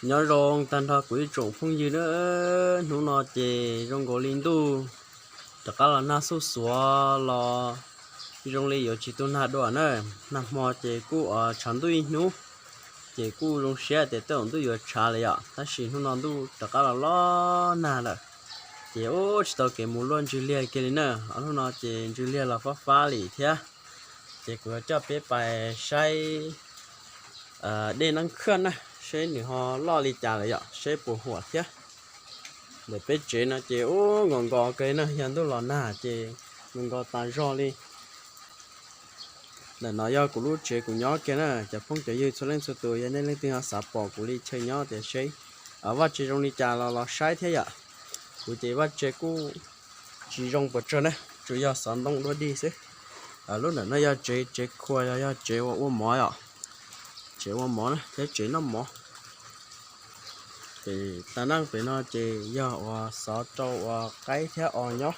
Nyob zoo tag nrho kuv ib tsoom phooj ywg na, hnub no ces zoo nkaus li ntuj rov qab los nag xuj xuav los zoo li yuav tsis tu nag dua na. Nag hmo ces kuj tshav ntuj ib hnub, ces kuj zoo siab tias tej zaum ntuj yuav tshav lawm yom, tab sis hnub no ntuj rov qab los los nag lawm. Ces ub tsis tau kev mus luaj ntsws liag kiag li na, hnub no ces ntsws liag los fab fab li thiab. Ces kuv yuav coj peb pais saib dej Nab Khaj na, saib nws ho loj li cas lawm yom, saib puas huam thiab. Ntawm peb tsev no ces ub nkos nkos kawg na, yog ntuj los nag ces nkos nkos tas zog li. Ntawm no yog kuv lub tsev kuv nyob kiag na, cov phooj cov ywg txhua leej txhua tus yog nej leej twg ho xav pom kuv li chaw nyob tias seb vaj tse zoo li cas los los saib thiab yom. Kuv ces vaj tse kuj tsis zoo pes tsawg na, tsuas yog xov ntoo dua dig xwb. Lub ntawm no yog tsev, tsev khua, yog tsev uas ua mov os, tsev ua mov na thiab tsev noj mov. Ces tag neej pem no ces yog uas xov rau uas qaib thiab os nyob,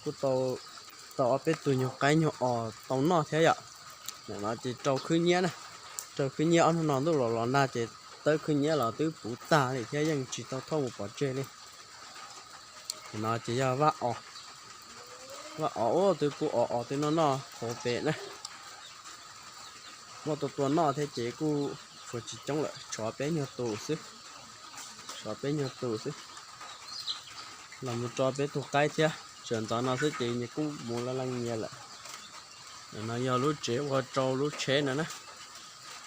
kuj tau ob peb tug nyuag qaib nyuag os tau noj thiab yom. Ntawm no ces rau khwb nyiab na, rau khwb nyiab, ob hnub no ntuj los los nag ces tawb khwb nyiab los twb puv tag li thiab yeej tsis tau thauj mus pov tseg li. Ntawm no ces yog vaj os, vaj os ub twb kuj os os twb noj noj qhuav pem na. Muaj tua tua noj thiab ces kuj tshuav tsis coob lawm, tshuav peb nyuag tus xwb, tshuav peb nyuag tus xwb. Los mus rau peb tug qaib thiab, tseem ntxov no xwb ces nyias kuj mus leej leej nyias lawm. Ntawm no yog lub tsev ua rau lub tsheb no na.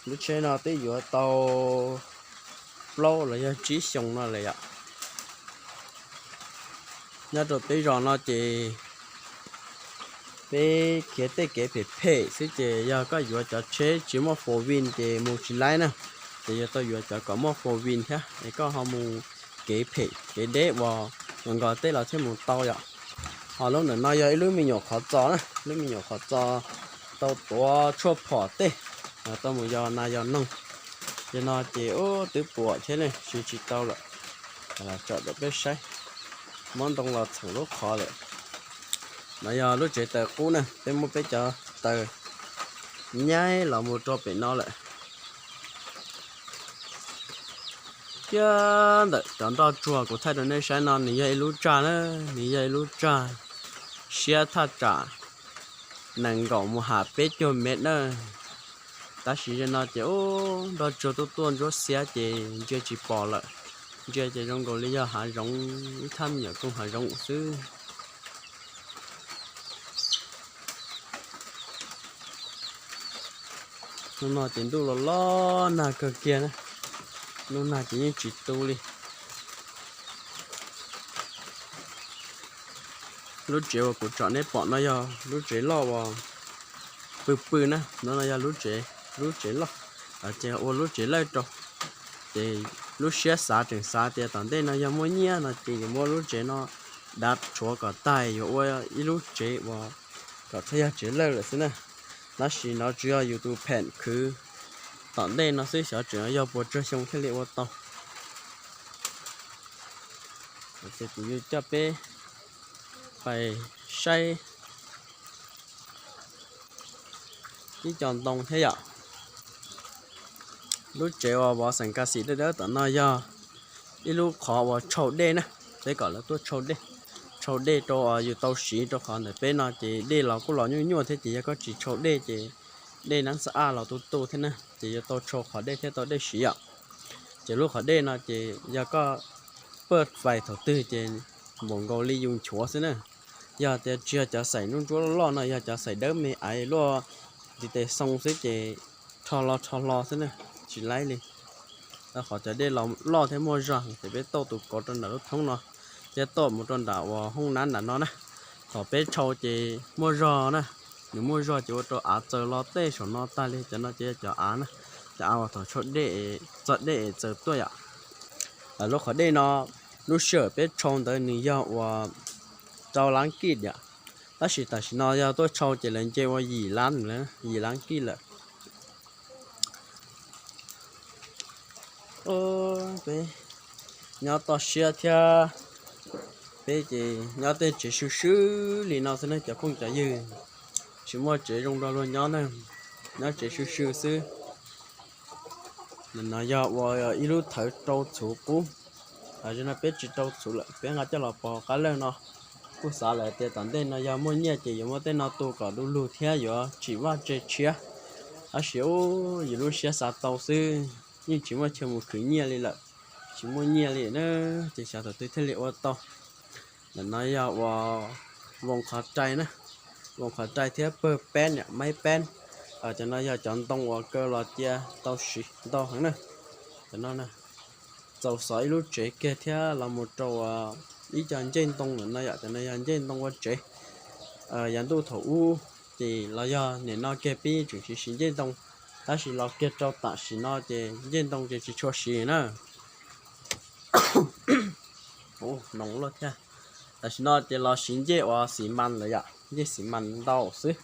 Lub tsheb no twb yuav tau plaub los yog tsib xyoo no lawm yom. Nyob rau peb zos no ces peb khiav tej kev phem phem xwb ces yog koj yuav cov tsheb tsis muaj four wheel ces mus tsis laib na. Ces yuav tau yuav cov kom muaj four wheel thiab es koj ho mus kev phem kev deb uas nkos nkos tej los thiaj mus tau yom. Ho lub ntawm no yog ib lub me nyuam qhov txos na, lub me nyuam qhov txos tau tuav tshuaj phom tej, tau mus yos nas yos noog. Ces no ces ub twb puas thiab ne, siv tsis tau lawm. Tsom rau peb saib, muab ntoo los txheem lub qhov lawm. No yog lub tsev taws qub na, peb muab peb cov taws nyaib los mus rau pem no lawm. Kiag ntawm cov nroj tsuag kuv thaij rau nej saib no nws yog ib lub tsag na, nws yog ib lub tsag siab thaj tsam nees nkaum mus ham peb caug mev na. Tab sis ze no ces ub nroj tsuag tuaj tuaj ntsuab xiab ces ntsia tsis pom lawm, ntsia ces zoo nkaus li yog hav zoov, ib thaj me nyuam koog hav zoov xwb. Hnub no ces ntuj los los nag kawg kiag na, lub nag ces yeej tsis tu li. Lub tsev uas kuv tsom nej pom no yog lub tsev loj uas pw pw na, no no yog lub tsev, lub tsev loj, ces ua lub tsev lawj rau. Ces lub siab xav tseem xav tias tom ntej no yog muaj nyiaj no ces yuav muab lub tsev no dav rhuav kom tag yuav ua ib lub tsev uas kom txhob yog tsev lawj lawm xwb na. Tab sis no tsuas yog yus tus pheem khwv tom ntej no xwb, xyov tseem yog puas tsawg xyoo thiaj li ua tau. Ces kuv yuav coj peb pais saib ib co ntoo thiab yom. Lub tsev uas vov xeem Kas Xim dawb dawb tom no yog ib lub qhov uas tshau dej na, peb kom lawv tuaj tshau dej, tshau dej rau uas yus tau siv, rau qhov ntawm peb no ces dej los kuj los nyuaj nyuaj thiab ces yog koj tsis tshau dej ces dej nab xab aj los tu tu thiab na, ces yuav tau tshau qhov dej thiaj tau dej siv yom. Ces lub qhov dej no ces yog koj paj fais thaum twg ces npaum nkaus li yus nchuav xwb na. Yog tias tsis yog cov xaim ntsuab ntsuab loj loj no, yog cov xaim dawb me aiv luaj ntiv tes xoo xwb ces rho hlo rho hlo xwb na, tsis laib li. Rau qhov cov dej los loj thiab muaj zog ces peb tauj tus kauv rau nram lub thoob no thiab tauj mus rau nram uas hoob nab nram no na. Thaum peb tshau ces muaj zog na, nws muaj zog ces ua rau av txaws los tej saum no tag li, cov no ces yog cov av na, cov av uas thaum tshau dej, txog dej es txaws tuaj yom. Lub qhov dej no lub sij hawm peb tshau ntawd nws yog uas rau lab kij yom, tab sis tam sim no yog tuaj tshau ces lawv nce ua yim lab, yim lab kij lawm. Peb nyob toj siab thiab, peb ces nyob tej tsev swb swb li no xwb na cov phooj cov ywg, tsis muaj tsev zoo rau luag nyob na, nyob tsev swb swb xwb. No yog ua ib lub thawv rau txhuv qub. Tam sim no peb tsis rau txhuv lawm, peb nqa coj los pov qab lawj no. Kuj xav lawm tias tom ntej no yog muaj nyiaj ces yuav muab tej no tu kom du lug thiab yuav tsim vaj tse tshiab. Tab sis ub, yus lub siab xav tau xwb, yeej tsis muaj chaw mus khwv nyiaj li lawm. Tsis muaj nyiaj li na, ces xyov thaum twg thiaj li ua tau. Ntawm no yog ua voos qhov rai na, voos qhov rai thiab pawg peb, maib peb. Cov no yog cov ntoo uas kaw los cia tau siv ntau heev na. Cov no txaus xov ib lub tsev kiag thiab los mus rau ua ib co ncej ntoo ntawm no yom. Cov no yog ncej ntoo ua tsev. Yav ntuj thaum ub ces los yog nim no kiag peb tseem siv siv ncej ntoo, tab sis los kiag rau tam sim no ces ncej ntoo ces tsis tshua siv na. Tam sim no ces los siv ncej uas xi mas lawm yom, ncej xi mas ntau xwb.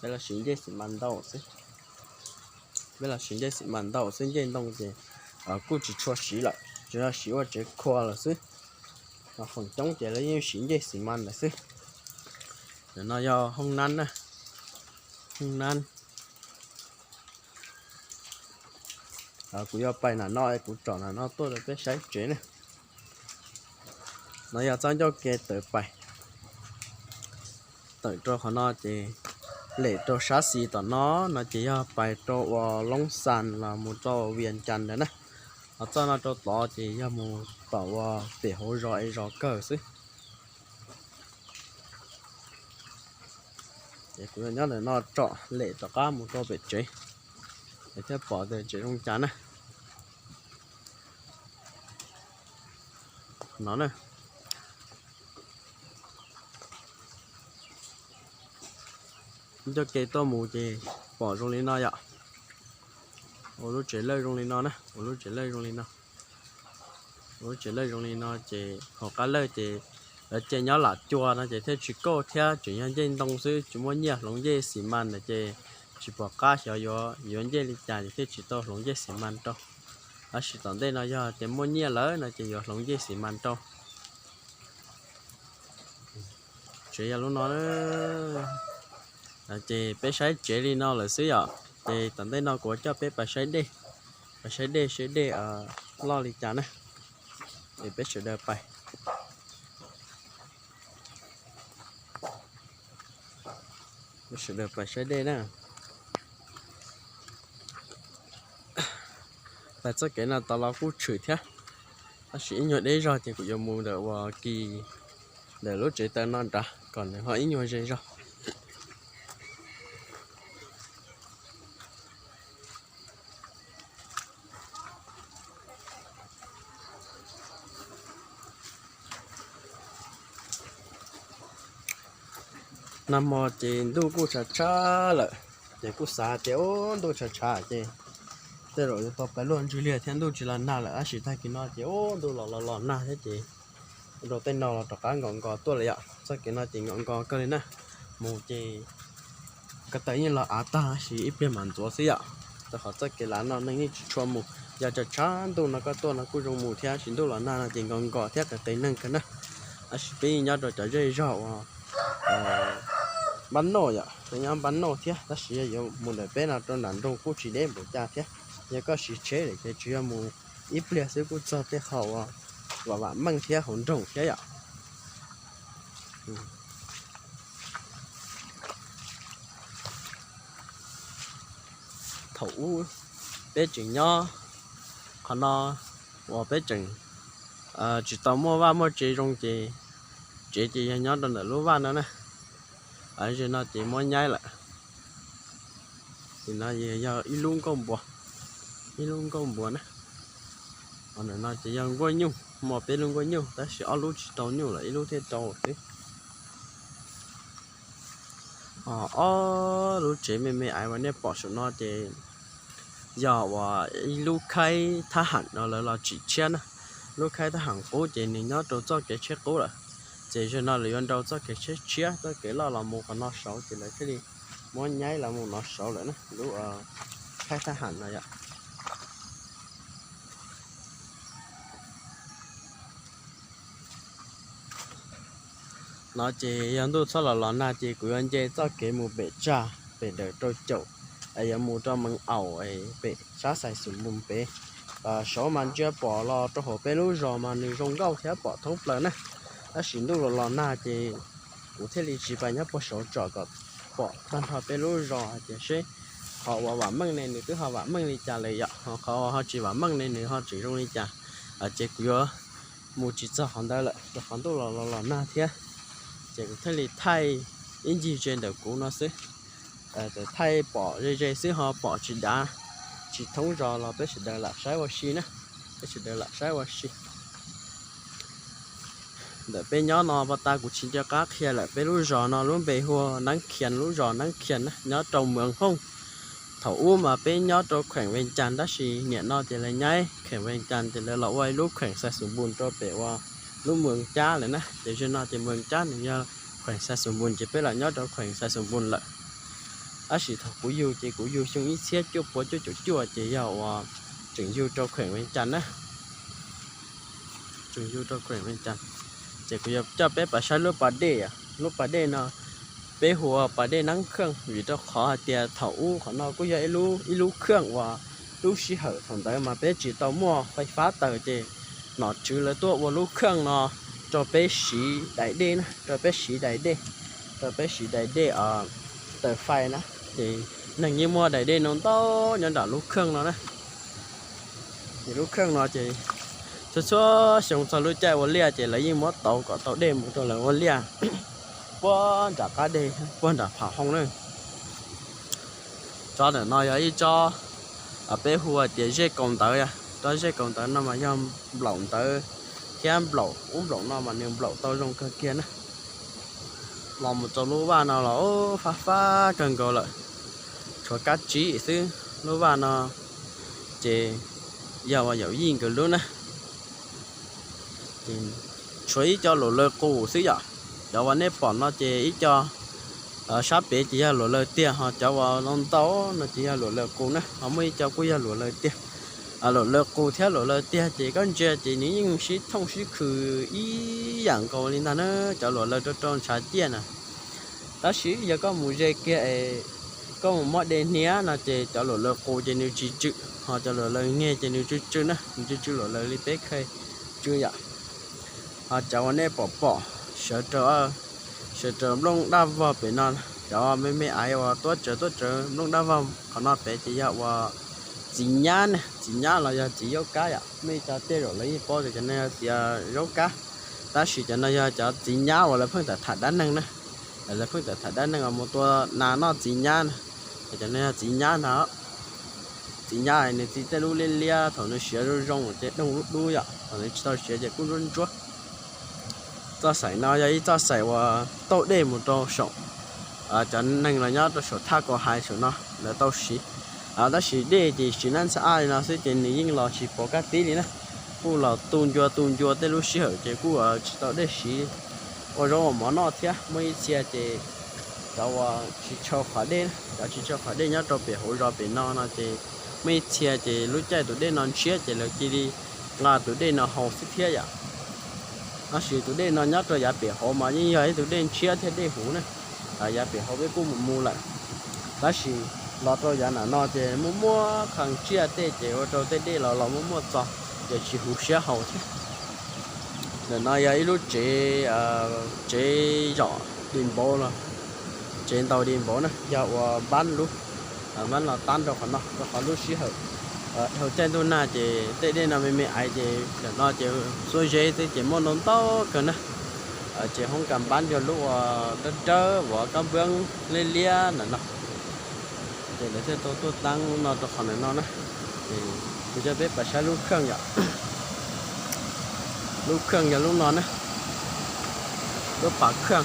Peb los siv ncej xi mas ntau xwb. Peb los siv ncej xi mas ntau xwb, ncej ntoo ces kuj tsis tshua siv lawm, tsuas yog siv ua tsev khua lawm xwb. Feem coob ces lawv yeej siv ncej xi mas lawm xwb. Ntawm no yog hoob nab na, hoob nab. Kuv yuav pais nram no, kuv tsom nram no tuaj rau peb saib tsev na. No yog txoj ncauj ke tawm pais, tawm rau qhov no ces lem rau sab xis tom no, no ces yog pais rau ua Loob Xas los mus rau Vias Cas ntawd na. Ho txoj no rau tod ces yog mus tom ua pem hauv zos es zos kawg xwb. Ces kuv yuav nyob ntawm no tsom lem rov qab mus rau pem tsev, es thiaj pom tias tsev zoo cas na. No na, ncauj ke tuaj mus ces pom zoo li no yom. Ua lub tsev lawj zoo li no na, ua lub tsev lawj zoo li no. Ua lub tsev lawj zoo li no ces hauv qab lawj ces lawv cia nyob lam cua no ces thiaj tsis kauj thiab, tseem yog ncej ntoo xwb, tsis muaj nyiaj hloov ncej xi mas na ces tsis pom qab xyov yuav yuav ncej li cas ces thiaj tsis tau hloov ncej xi mas rau. Tab sis tom ntej no yog tias muaj nyiaj lawm no ces yuav hloov ncej xi mas rau. Tsev yog lub no, ces peb saib tsev li no lawm xwb yom. Ces tom ntej no kuv coj peb pais saib dej, pais saib dej seb dej loj li cas na. Es peb sawv daws pais, peb sawv daws pais saib dej na. Pais txoj kev no tod los kuj tshwm thiab, tab sis ib nyuag deb zog ces kuv yuav mus ntawm uas kis ntawm lub tsev taw no nrad kom nws ho ib nyuag ze zog. Nag hmo ces ntuj kuj tshav tshav lawm, ces kuj xav tias ub ntuj tshav tshav ces tej zaum yuav tau pais luaj ntswg liag thiab ntuj tsis los nag lawm, tab sis tag kis no ces ub ntuj los los los nag thiab ces ua rau tej no los rov qab nkos nkos tuaj lawm yom. Txoj kev no ces nkos nkos kawg li na, mus ces ko taw yeej los av tag tab sis ib pliag mam ntxuav xwb yom. Rau qhov txoj kev lav no neeg yeej tsis tshua mus, yog tshav tshav ntuj no koj tuaj no kuj zoo mus thiab, tab sis ntuj los nag no ces nkos nkos thiab qias qias neeg kawg na. Tab sis peb yeej nyob rau cov zej zog uas npab noj yom, peb nyob npab noj thiab, tab sis yog yuav mus ntawm peb no rau nram nroog kuj tsis deb npaum cas thiab. Yog koj siv tsheb lawm ces tsuas yog mus ib pliag xwb kuj txog tej qhov uas vam vam meej thiab hauv nroog thiab yom. Thaum ub peb tseem nyob qhov no uas peb tseem tsis tau muaj vaj muaj tsev zoo ces tsev ces yog nyob rau ntawm lub vaj no na. Zaum no ces muab nyaib lawm. Ces no yog ib lub nkauj npua, ib lub nkauj npua na. Ntawm no ces yog nkuaj nyuj, muaj peb lub nkuaj nyuj tab sis ob lub tsis rau nyuj lawm, ib lub thiaj rau xwb. Ob lub tsev me me ais uas nej pom saum no ces yog uas ib lub khaib thab ham no lawv los tsim tshiab na. Lub khaib thab ham qub ces nws nyob rau txoj kev tshiab qub lawm, ces zaum no lawv yuav nrau txoj kev tshiab tshiab, txoj kev loj los mus qhov no saud ces lawv thiaj li muab nyaib los mus no saud lawm na, lub khaib thab ham no yom. No ces yog ntuj txhob los los nag ces kuv yuav nce txoj kev mus pem tsag pem ntawm rau caum yuav mus rau Mees Aum pem sab Xais Xus Npoos pem. Saud mas ntsia pom los rau hauv peb lub zos mas nws zoo nkauj thiab pom thoob plaws na. Tab sis ntuj los los nag ces kuv thiaj li tsis pais nyob puag saud tsom kom pom tag nrho peb lub zos hais tias seb qhov uas vam meej ne nws twb ho vam meej li cas lawm yom, ho qhov ho tsis vam meej ne nws ho tseem zoo li cas. Ces kuv yuav mus tsis txog qhov ntawd lawm rau qhov ntuj los los los nag thiab. Ces kuv thiaj li thaij ib ncig ze ntawm kuv no xwb. Thaij pom ze ze xwb ho pom tsis dav, tsis thoob zos los peb sawv daws lam saib ua si na, peb sawv daws lam saib ua si. Ntawm peb nyob no pov tas kuv tsis nco qab qhia lawm, peb lub zos no lub npe hu ua Neeb Khias, lub zos Neeb Khias na, nyob rau Moos Hooj. Thaum ub mas peb nyob rau kheem Vees Cas tab sis niam no ces lawv nyaib kheem Vees Cas ces lawv los ua ib lub kheem Xais Xus Npoos rau pem ua lub Moos Cab lawm na. Ces ze no ces Moos Cab nws yog kheem Xais Xus Npoos ces peb los nyob rau kheem Xais Xus Npoos lawm. Tab sis thaum kuv yug ces kuv yug xyoo ib txhiab cuaj puas cuaj caum cuaj ces yog uas tseem yug rau kheem Vees Cas na. Tseem yug rau kheem Vees Cas. Ces kuv yuav coj peb pais saib lub pas dej, lub pas dej no peb hu ua pas dej Neeb Kheej vim rau qhov hais tias thaum ub qhov no kuj yog ib lub kheej uas lub sij hawm thaum ntawd mas peb tsis tau muaj fais fab taws ces nom tswv lawv tuaj ua lub kheej no rau peb siv dais dej na, rau peb siv dais dej, rau peb siv dais dej taws fais na. Ces neeg yeej muaj dais dej no ntau nyob nram lub kheej no na. Ces lub kheej no ces txhua txhua xyoo txog lub caij ua liaj ces lawv yeej muab tauv kom tau dej mus rau lawv ua liaj puag nram qab deg, puag nram Pham Hoo na. Tsob ntawm no yog ib tsob peb hu hais tias zej kaus ntawv, tsob zej kaus ntawv no mas yog nplaum ntawv thiab nplaum ub nplaum no mas nws nplaum tau zoo kawg kiag na. Los mus rau lub vaj no los fab fab kawg nkaus lawm, tshuav kab tsib xwb. Lub vaj no ces yog uas Yaum Yij nkawd lub na. Tshuav ib co luam laws qus xwb yom. Cov uas nej pom no ces ib co sab pem ces yog luam laws tiag, ho cov uas no ntau no ces yog luam laws qus na, ho muaj ib co kuj yog luam laws tiag. Luam laws qus thiab luam laws tiag ces koj ntsia ces nws yeej sib thooj sib khw ib yam nkaus li ntag na, cov luam laws rau rau ntshav ciaj na. Tab sis yog koj mus ze kiag es koj mus muab de hnia no ces cov luam laws qus ces nws tsis tsw, ho cov luam laws nyeg ces nws tsw tsw na, nws tsw tsw luam laws li peb khai tsw yom. Ho cov uas nej pom pom sawv rau, sawv rau nplooj daj vog pem no, cov me me aiv uas tuab tsawv tuab tsawv nplooj daj vog qhov no pem ces yog uas txiv nyab na, txiv nyab los yog txiv yaub kab yom, muaj ib co tej zaum lawv yeej paub tias cov no yog txiv yaub kab, tab sis cov no yog cov txiv nyab uas lawv pheej tawm tham dab neeg na, lawv pheej tawm tham dab neeg uas mus tua nas noj txiv nyab na, cov no yog txiv nyab ntag. Txiv nyab nws txi tej lub liab liab, thaum nws siav zoo zoo ces doog lub dub yom, thaum nws tsis tau siav ces kub ntsuab ntsuab. Txoj xaim no yog ib txoj xaim uas tauj dej mus rau saum, cov neeg los nyob rau saum thaj Kaus Hais saum no lawv tau siv. Tab sis dej ces tsis nab ntxhab aj li no xwb ces nws yeej los tsis pov kaj tib li na, kuj los tu ncua tu ncua tej lub sij hawm ces kuj tsis tau dej siv ua zaub ua mov noj thiab. Muaj ib txhia ces cov uas tsis tshau qhov dej, cov tsis tshau qhov dej nyob rau pem hauv zos pem no no ces muaj ib txhia ces lub caij tus dej no ntshiab ces lawv cia li nqa tus dej no haus xwb thiab yom. Tab sis tus dej no nyob rau yav pem hauv mas yeej yog ib tug dej ntshiab thiab dej huv na. Yav pem hauv peb kuj mus mus lawm, tab sis los rau yav nram no ces muaj muaj qhee tsiaj tej ces ua rau tej dej los los muaj muaj txog ces tsis huv siab haus thiab. Ntawm no yog ib lub tsev, tsev zom di npauv los, tsev ntaus di npauv na, yog uas npab lub, npab los tab rau qhov no rau qhov lub sij hawm dhau caij ntuj nag ces tej dej no me me aiv ces ntawm no ces xuab zeb xwb ces muaj ntau ntau kawg na. Ces hoob kas npab yog lub uas dawb dawb uas kab npab liab liab ntawm no. Ces lawv thiaj tau tuaj tab lub no rau qhov ntawm no na. Ces kuv coj peb pais saib lub kheej yom. Lub kheej yog lub no na. Lub pas kheej,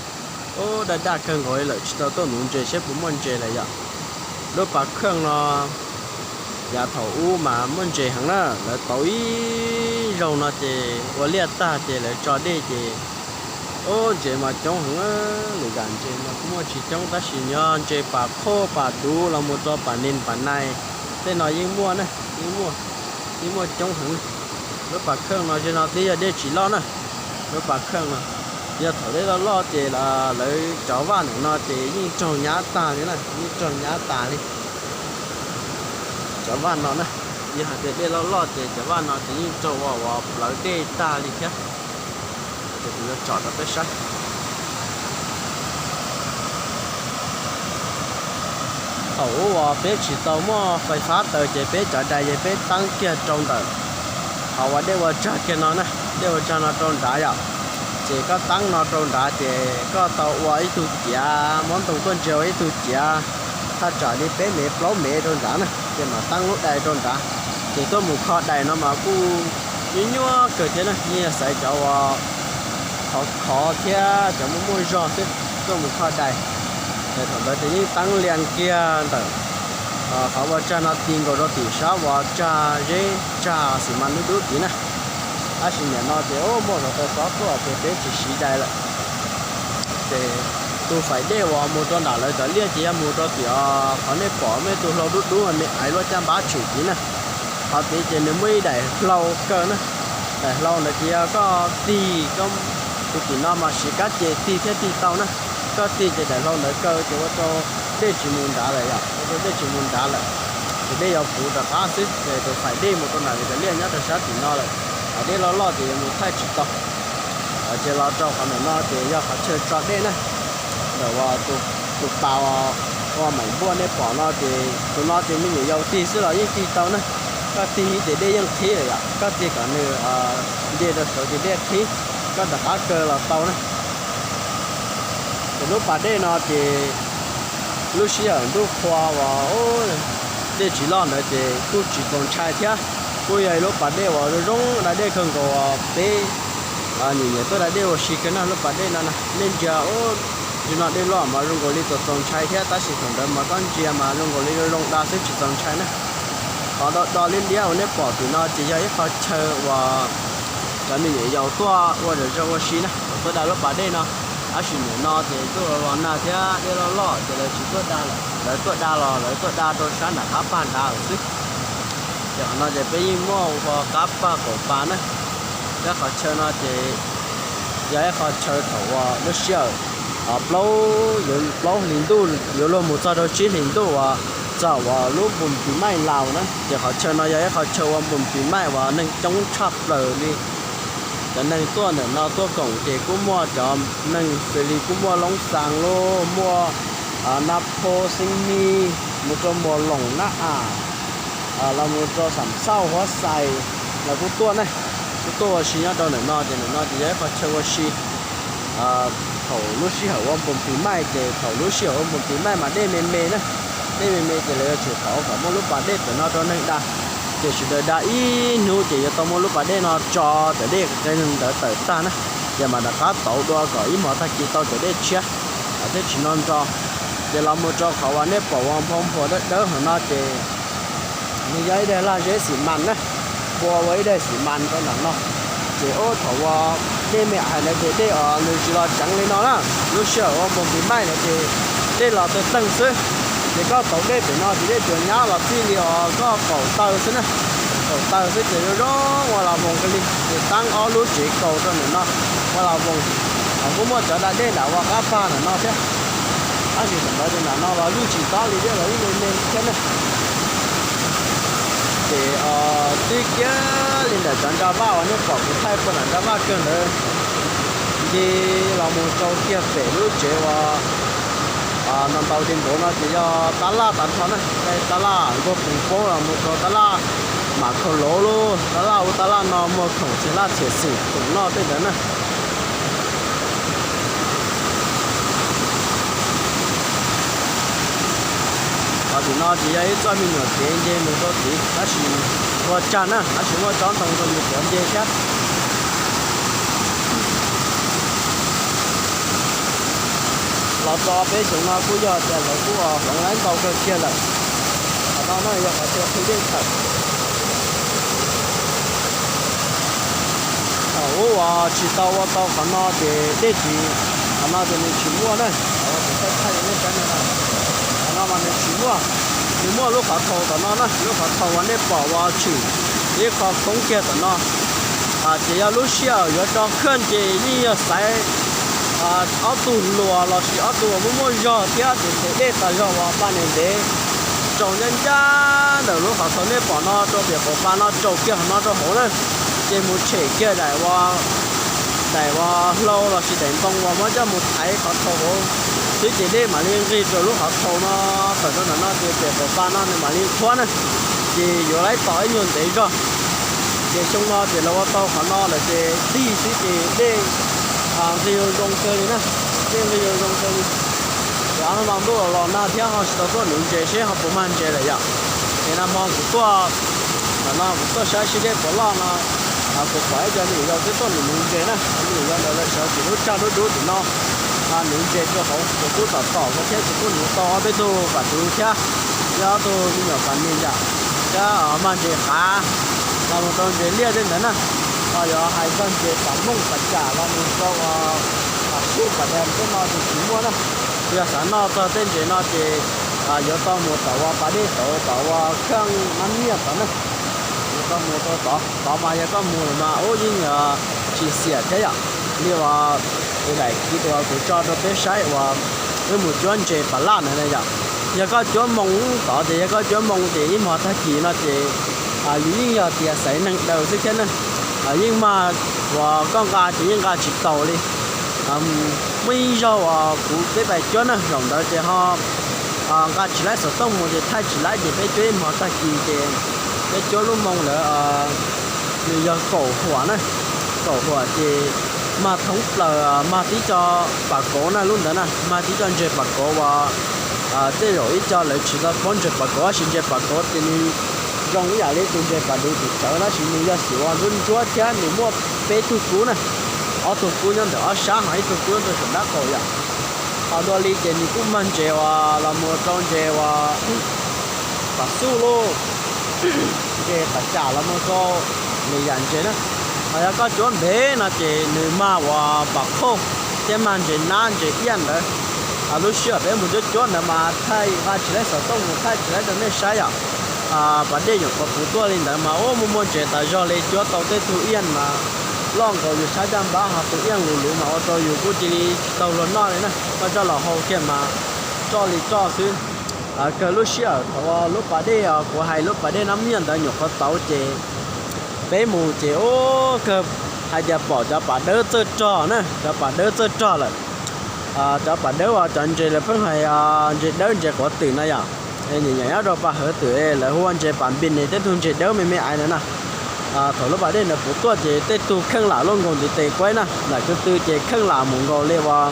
ub, daj daj kawg nkaus li lawm tsis tau tuaj nuv ntses seb puas muaj ntses lawm yom. Lub pas kheej no yav thaum ub mas muaj ntses heev na, lawv tauv ib zaug no ces ua liaj tag ces lawv tso dej ces, ub, ntses mas coob heev. Lwm zam ntses mas kuj muaj tsis coob tab sis nyob ntses pas qhuaj pas duv los mus rau pas nis pas nais tej no yeej muaj na, yeej muaj, yeej muaj coob heev. Lub pas kheej no ze no twb yog dej tsis loj na. Lub pas kheej no yog thaum dej loj loj ces lawv cov vaj ntawm no ces yeej raug nyab tag li na, yeej raug nyab tas li. Cov vaj no na, yog hais tias dej loj loj ces cov vaj no ces yeej raug ua uas plawv dej tag li thiab. Ces kuv yuav tsom rau peb saib. Thaum ub uas peb tsis tau muaj fais fab taws ces peb cov dais ces peb teeb kiag rau ntawm qhov uas dej ua tsag kiag no na, dej ua tsag no rau nrad yom. Ces koj teeb no rau nrad ces koj tau ua ib tug ciav, muab ntoo tuaj ntsia ua ib tug ciav thaj tsam li peb mev plaub mev rau nrad na, ces mam teeb lub dais rau nrad. Ces tuaj mus kho dais no mas kuj nyuaj nyuaj kawg thiab na, yeej yog xaiv cov uas khov khov thiab cov muaj muaj zog xwb tuaj mus kho dais. Ces thaum ntawd ces yeej teeb lias kiag ntawm qhov ua tsag no ti nkaus rau tim sab uas tsag zeb tsag xim mas dub dub tid na. Tab sis niam no ces muaj xov tooj xob tuaj ces peb tsis siv dais lawm. Ces tus fais dej uas mus rau nram lawv cov liaj ces yog mus rau tim qhov nej pom muaj ib tug hlau dub dub me aiv luaj caj npab tshwm tid na. Qhov tid ces nws muaj ib daim hlau kaw na. Daim hlau ntawd ces yog koj tig, tus tim no mas siv kab ces tig thiab tig tau na. Koj tig ces daim hlau ntawd kaw ces ua rau dej tsis mus nrad lawm yom, ua rau dej tsis mus nrad lawm. Ces dej yuav puv rov qab xwb ces tus fais dej mus rau nram lawv cov liaj nyob rau sab tim no lawm. Hais dej loj loj ces yuav mus thaij tsis tau. Ces los rau qhov ntawm no ces yog qhov chaw tso dej na. Ntawm uas tus pas ua maim npuaj nej pom no ces tus no ces me nyuam yaus tig xwb los yeej tig tau na. Koj tig ces dej yeej qhib lawm yom, koj tig kom nws nce rau saud ces dej qhib, koj rov qab kaw los tau na. Ces lub pas dej no ces lub sij hawm ntuj qhua uas dej tsis loj ntawd ces kuj tsis txaus ntshai thiab. Kuj yog ib lub pas dej uas zoo zoo da dej kawg nkaus uas peb nyiam nyiam tuaj da dej ua si kawg na lub pas dej no na. Nej ntsia, ub, ntsis no dej loj mas zoo nkaus li txaus txaus ntshai thiab, tab sis thaum ntawd mas koj ntsia mas zoo nkaus li zoo zoo da xwb tsis txaus ntshai na. Qhov do do liab liab uas nej pom tim no ces yog ib qho chaw uas cov me nyuam yaus tuaj ua zom zaws ua si na, tuaj da lub pas dej no. Tab sis nim no ces tuaj los los nag thiab dej loj loj ces lawv tsis tuaj da lawm, lawv tuaj da los lawv tuaj da rau sab nram qab pag nrad lawm xwb. Ces qhov no ces peb yeej muaj ua qab pag qaum pas na. Thiab qhov chaw no ces yog ib qho chaw thaum uas lub sij hawm plaub, plaub hlis ntuj yuav luag mus txog rau tsib hlis ntuj uas txog uas lub npus pis maij laus na, ces qhov chaw no yog ib qho chaw ua npus pis maij uas neeg coob tshaj plaws li. Cov neeg tuaj ntawm no tuaj koom ces kuj muaj cov neeg xws li kuj muaj Loob Xas lauj, muaj Nab Phoo, Xeeb Mij, mus rau Muas Loos, Nab Am, los mus rau Xam Xauj, Huab Xais, los kuj tuaj na, kuj tuaj ua si nyob rau ntawm no ces ntawm no ces yog ib qho chaw ua si. Thaum lub sij hawm ua npus pis maij ces thaum lub sij hawm ua npus pis maij mas dej me me na, dej me me ces lawv yuav tsum thov kom muaj lub pas dej pem no rau neeg da. Ces sawv daws da ib hnub ces yuav tau muaj lub pas dej no tso cov dej qee ntawd tawm tag na, ces mam rov qab tauv dua kom ib hmos tag kis tau cov dej tshiab thiaj tsis no nro. Ces los mus rau qhov uas nej pom ua nphau nphuas dawb dawb hauv no ces nws yog ib daim lag zeb xim mas na, pua ua ib daim xim mas rau nram no. Ces ub thaum ua dej me hais ntawd ces dej os nws tsis los ceev li no na, lub sij hawm ua npus pis maij ntawd ces dej los tawg teeg xwb. Ces koj tauv dej pem no ces dej tsuas nyab los txij li os koj kaum taw xwb na, kaum taw xwb ces zoo zoo ua los voos kawg li. Ces teeb ob lub tsev kaus rau ntawm no ua los voos. Kuj muaj cov da dej nram ua qab pag ntawm no thiab, tab sis thaum ntawd ces nram no los lwj tsis tob li thiab los ib me me li thiab na. Ces twb kiag li ntawm cov nra vaj uas nej pom kuv thaij puag nram nra vaj kawg ntawd, nce los mus rau kiag pem lub tsev uas ntau ntau li npaum no ces yog tab laj tag nrho na, tab laj nkuaj pus poob los mus rau tab laj mam khaus lauv lauj, tab laj ub tab laj no muag khoom txhia laj txhia xwm khoom noj tej ntawd na. Qhov tim no ces yog ib txoj me nyuam kev nce mus rau tid tab sis ua tsag na, tab sis muaj tsob ntoo rau yus cov nce thiab. Los txog peb xyoos no kuj yog tias lawv kuj hloov laib ntau kawg kiag lawm. Qhov no na yog qhov chaw qhwv dej tawm. Thaum ub uas tsis tau ua tau qhov no ces dej tsis, qhov no ces nws tsis muaj na, qhov no mas nws tsis muaj. Nws muaj lub qhov thau tom no na, lub qhov thau uas nej pom uas tshwm ib qho khoob kiag tom no. Ces yog lub sij hawm yuav tso khawj ces yeej yog xaiv ob tug hluas lossis ob tug uas muaj muaj zog thiab ces them dej tas zog uas paj niam ntev Tsaus ncaj ncaj ntawm lub qhov thaum nej pom no rau pem qaum pas no, tsaus kiag qhov no rau hauv na, ces mus tshem kiag daim ua, daim ua hlau lossis daim ntoo uas muab coj mus thaiv qhov thaum hauv xwb ces dej mam li nqis rau lub qhov thaum no, tawm rau ntawm no ces pem qaum pas no nws mam li qhuav na, ces yuav laib tom ib nyuag ntev zog. Ces xyoo no ces lawv ua tau qhov no lawm ces tig xwb ces dej nqis zoo zoo kawg li na, dej nqis zoo zoo kawg li. Ces ob hnub no ntuj los los nag thiab ho tsis tau tuaj nuv ntses seb ho puas mag ntses lawm yom. Ces nag hmo kuv tuaj, ntawm no kuv tuaj saib seb dej puas loj no, kuv pom ib co me nyuam yaus twb tuaj nuv nuv ntses na, me nyuam yaus ntawd lawv sawv tseem lub tsag dub dub tim no, nuv ntses rau hauv, ces kuj tom tom ko thiab ces kuj nuv tau ob peb tug pam duv thiab, thiab ob tug me nyuam pam ni yom, thiab mag ntses qav los mus rau ntses liaj tej ntawd na. Ho yuav hais txog ntses pam mooj pam cam los mus rau pam sub pam dam tej no ces tsis muaj na. Yog xav noj txog tej ntses no ces yuav tau mus tom ua pas dej tod, tom ua kheej mab nyiaj tod na. Yuav tau mus rau tod, tod mas yog koj mus mas ub yeej tsis xiam thiab yom. Li uas tus daim kiv tus uas kuv tso rau peb saib uas wb mus cuab ntses pam laj ntawd na yom. Yog koj cuab moo tod ces, yog koj cuab moo ces ib hmo tag kis no ces yus yeej yog tias xaiv neeg daws xwb thiab na. Yeej mag uas koj nqa ces yeej nqa tsis taus li. Muaj ib zaug uas kuv peb pais cuab na, zaum ntawd ces ho nqa tsis laib xov tooj mus ces thaij tsis laib ces peb cuab ib hmo tag kis ces peb cuab lub moo lawm, nws yog kaum huam na, kaum huam ces mag thoob plaws, mag tib co pam kauv na, lub ntawd na mag tib co ntses pam kauv uas tej zaum ib co lawv tsis tau paub ntses pam kauv, tab sis ntses pam kauv ces nws zoo ib yam li tus ntses pam duv tim tsawv, tab sis nws yog xim uas ntsuab ntsuab thiab nws muaj peb tug kub na, ob tug kub nyob ntawm ob sab ho ib tug kub nyob rau saum nraub qaum yom. Ho dua li ces nws kuj mag ntses uas los mus rau ntses uas pam xuj lauj, ntses pam cam los mus rau lwm yam ntses na. Ho yog koj cuab ntev no ces nws mag uas pam qhauj thiab mag ntses nab ntses iab ntawd. Lub sij hawm peb mus cuab cuab ntawd mas thaij nqa tsis laib xov tooj mus thaij tsis laib rau nej saib yom. Pas dej nyuam qhuav puv tuaj li ntawd mas ub muaj muaj ntses tas zog li, cuab tau tej tug iab mas loj nkaus yus sab caj npab, ho tus iab luv luv mas ua rau yus kuj cia li tsis tau luag noj li na. Koj coj los hau kiag mas roj li roj xwb. Kawg lub sij hawm thaum lub pas dej, kuv hais lub pas dej Nab Nyiaj ntawd nyuam qhuav tauv ces peb mus ces ub kawg hais tias pom cov pas dawb txawj rog na, cov pas dawb txawj rog lawm. Cov pas dawb uas cov ntses lawv pheej hais ntses dawb ntses quav twm no yom. Nyiam nyiam nyob rau pas hawv twm lawv hu ua ntses pas npis ne, tej tug ntses dawb me me aiv ntawd na. Thaum lub pas dej ntawd puv tuaj ces tej tug kheej lam luaj nkaus ntiv tes kuaib na, lam kwv tw ces kheej lam mus nkaus li uas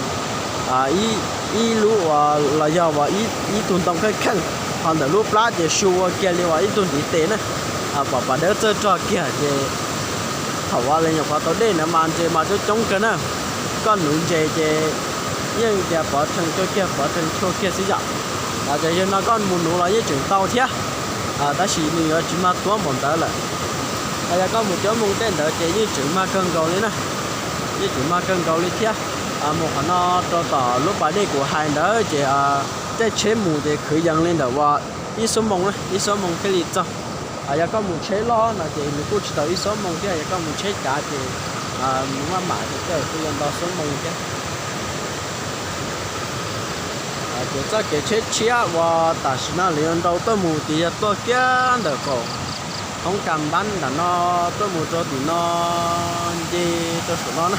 ib lub uas los yog uas ib tug ntoo kheej kheej, ho ntawm lub plab ces su ua kiag li uas ib tug ntiv tes na. Pom pas dawb txawj rog kiag ces thaum uas lawv nyuam qhuav tau dej ntawd mas ntses mas coob coob kawg na. Koj nuv ntses ces yeej tias pov rhees tshuaj kiag pov rhees tshuaj kiag xwb yom. Ces yog no koj mus nuv los yeej tseem tau thiab, tab sis nws yuav tsis mag tuab npaum ntawd lawm. Yog koj mus cuab moo tej ntawd ces yeej tseem mag kawg nkaus li na, yeej tseem mag kawg nkaus li thiab. Mus qhov no rau tom lub pas dej kuv hais ntawd ces caij tsheb mus ces khwv yees li ntawm uas ib xuab moo na, ib xuab moo thiaj li txog. Yog koj mus tsheb loj no ces nws kuj tsis tau ib xuab moo thiab, yog koj mus tsheb cav ces nws maj mam ces tej zaum kuj yuav ntau xuab moo thiab. Ces txoj kev tsheb tshiab uas tam sim no lawv yuav nrau tuaj mus ces yog tuaj kiag ntawm kaum thoob kas npab ntawm no tuaj mus rau tim no, nce rau saum no na,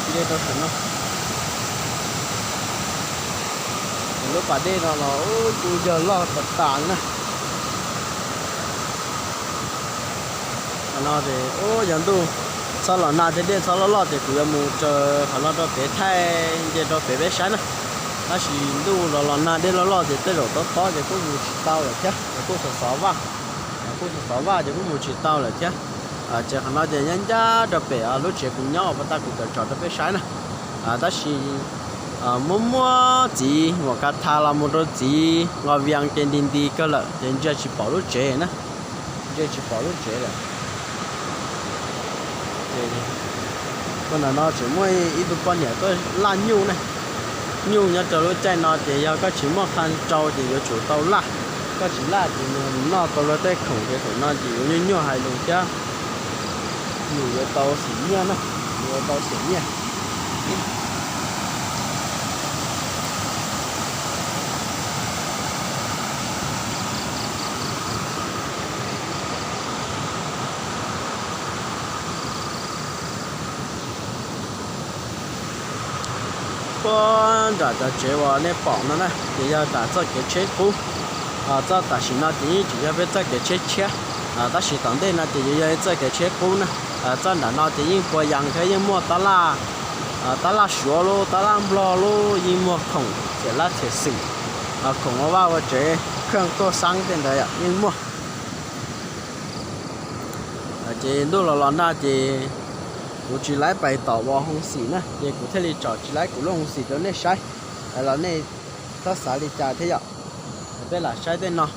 nce rau saum no. Lub pas dej no los kuj yog loj tas tas na. Qhov no ces yog ntuj txhob los nag thiab dej txhob loj loj ces kuv yuav mus raws qhov no rau pem thaij nce rau pem peb saib na. Tab sis ntuj los los nag dej loj loj ces tej zaum tob tob ces kuj mus tsis tau lawm thiab, kuj xov xov vaj, kuj xov xov vaj ces kuj mus tsis tau lawm thiab. Ces qhov no ces nyob ncaj rau pem lub tsev kuv nyob uas puag ta kuv tsom tsom rau peb saib na. Tab sis muaj muaj txiv Huam Ka Tha los mus rau txiv Nqos Vias ces nti nti kawg lawm ces ntsia tsis pom lub tsev na, ntsia tsis pom lub tsev lawm. Ces ntawm no tseem muaj ib tug poj niam tuaj laj nyuj na. Nyuj nyob rau lub caij no ces yog koj tsis muaj qha rau ces yuav tsum tau laj, koj tsis laj ces nws noj tau luag tej khoom ces thaum no ces yuav nyuaj nyuaj hais lus thiab, nws yuav tau xiam nyiaj na, nws yuav tau xiam nyiaj. Tuaj nram cov tsev uas nej pom no na ces yog nram txoj kev tsheb qub. Txoj tam sim no ces yeej tseem yog peb txoj kev tsheb tshiab, tab sis tom ntej no ces yuav yog ib txoj kev tsheb qub na. Txoj nram no ces yeej pua yees thiab yeej muaj tab laj, tab laj suav lub tab laj nplog lub yeej muag khoom txhiam laj txhiam xwm, khoom ua vaj ua tsev, kheej tuaj xeeb tej ntawd yeej muaj. Ces ntuj los los nag ces kuv tsis laib pais tom uas hoo xim na ces kuv thiaj li tsom tsis laib kuv lub hoo xim rau nej saib los nej txhob xav li cas thiab yom. Peb lam saib tej no.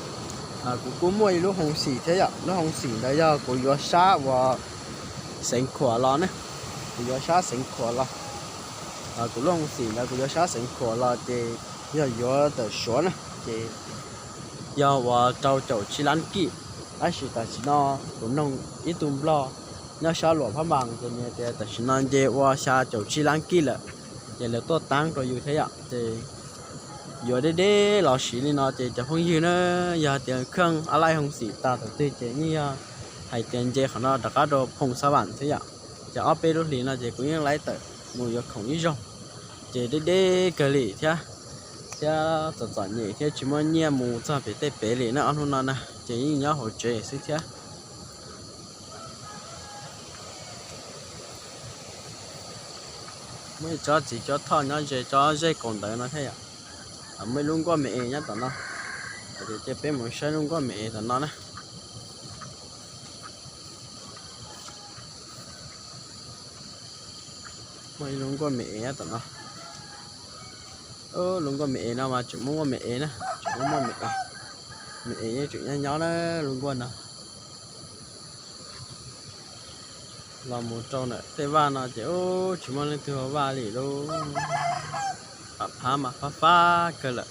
Kuv kuj muaj ib lub hoo xim thiab yom, lub hoo xim ntawd yog kuv yuav sab uas Xeev Khuam los na, kuv yuav sab Xeev Khuam los. Kuv lub hoo xim ntawd kuv yuav sab Xeev Khuam los ces yog yuav tawm Suav na ces yog uas rau caum tsib lab kij. Tab sis tam sim no kuv noog ib tug nplog nyob sab Luam Phab Npas ces nws tias tam sim no nce ua xya caum tsib lab kij lawm, ces lawv tuaj taab rau yus thiab yom. Ces yuav deb deb los siv li no ces cov phooj ywg na, yog tias kheej ab laij hoo xim tag thaum twg ces yeej yog hais tias nce qhov no rov qab rau Phoo Xab Vam thiab yom. Ces ob peb lub hlis no ces kuv yeej laib tawm mus yuav khoom ib zaug, ces deb deb kawg li thiab, thiab txom txom nyem thiab tsis muaj nyiaj mus txog pem tej pem li na ob hnub no na, ces yeej nyob hauv tsev xwb thiab. Muaj ib tsob txiv cuab thoj nyob ze tsob zej kaum ntawd no thiab yom. Muaj ib lub nkuaj me es nyob tom no, ces peb mus saib lub nkuaj me es tom no na. Muaj ib lub nkuaj me es nyob tom no. Lub nkuaj me es no mas tseem muaj nkuaj me es na, tseem muaj nkuaj me es. Me es yeej tseem nyob nyob na lub nkuaj no. Los mus rau ntawm tej vaj no ces ub tsis muaj leej twg ua vaj li lauj. Pam phab mas fab fab kawg lawm.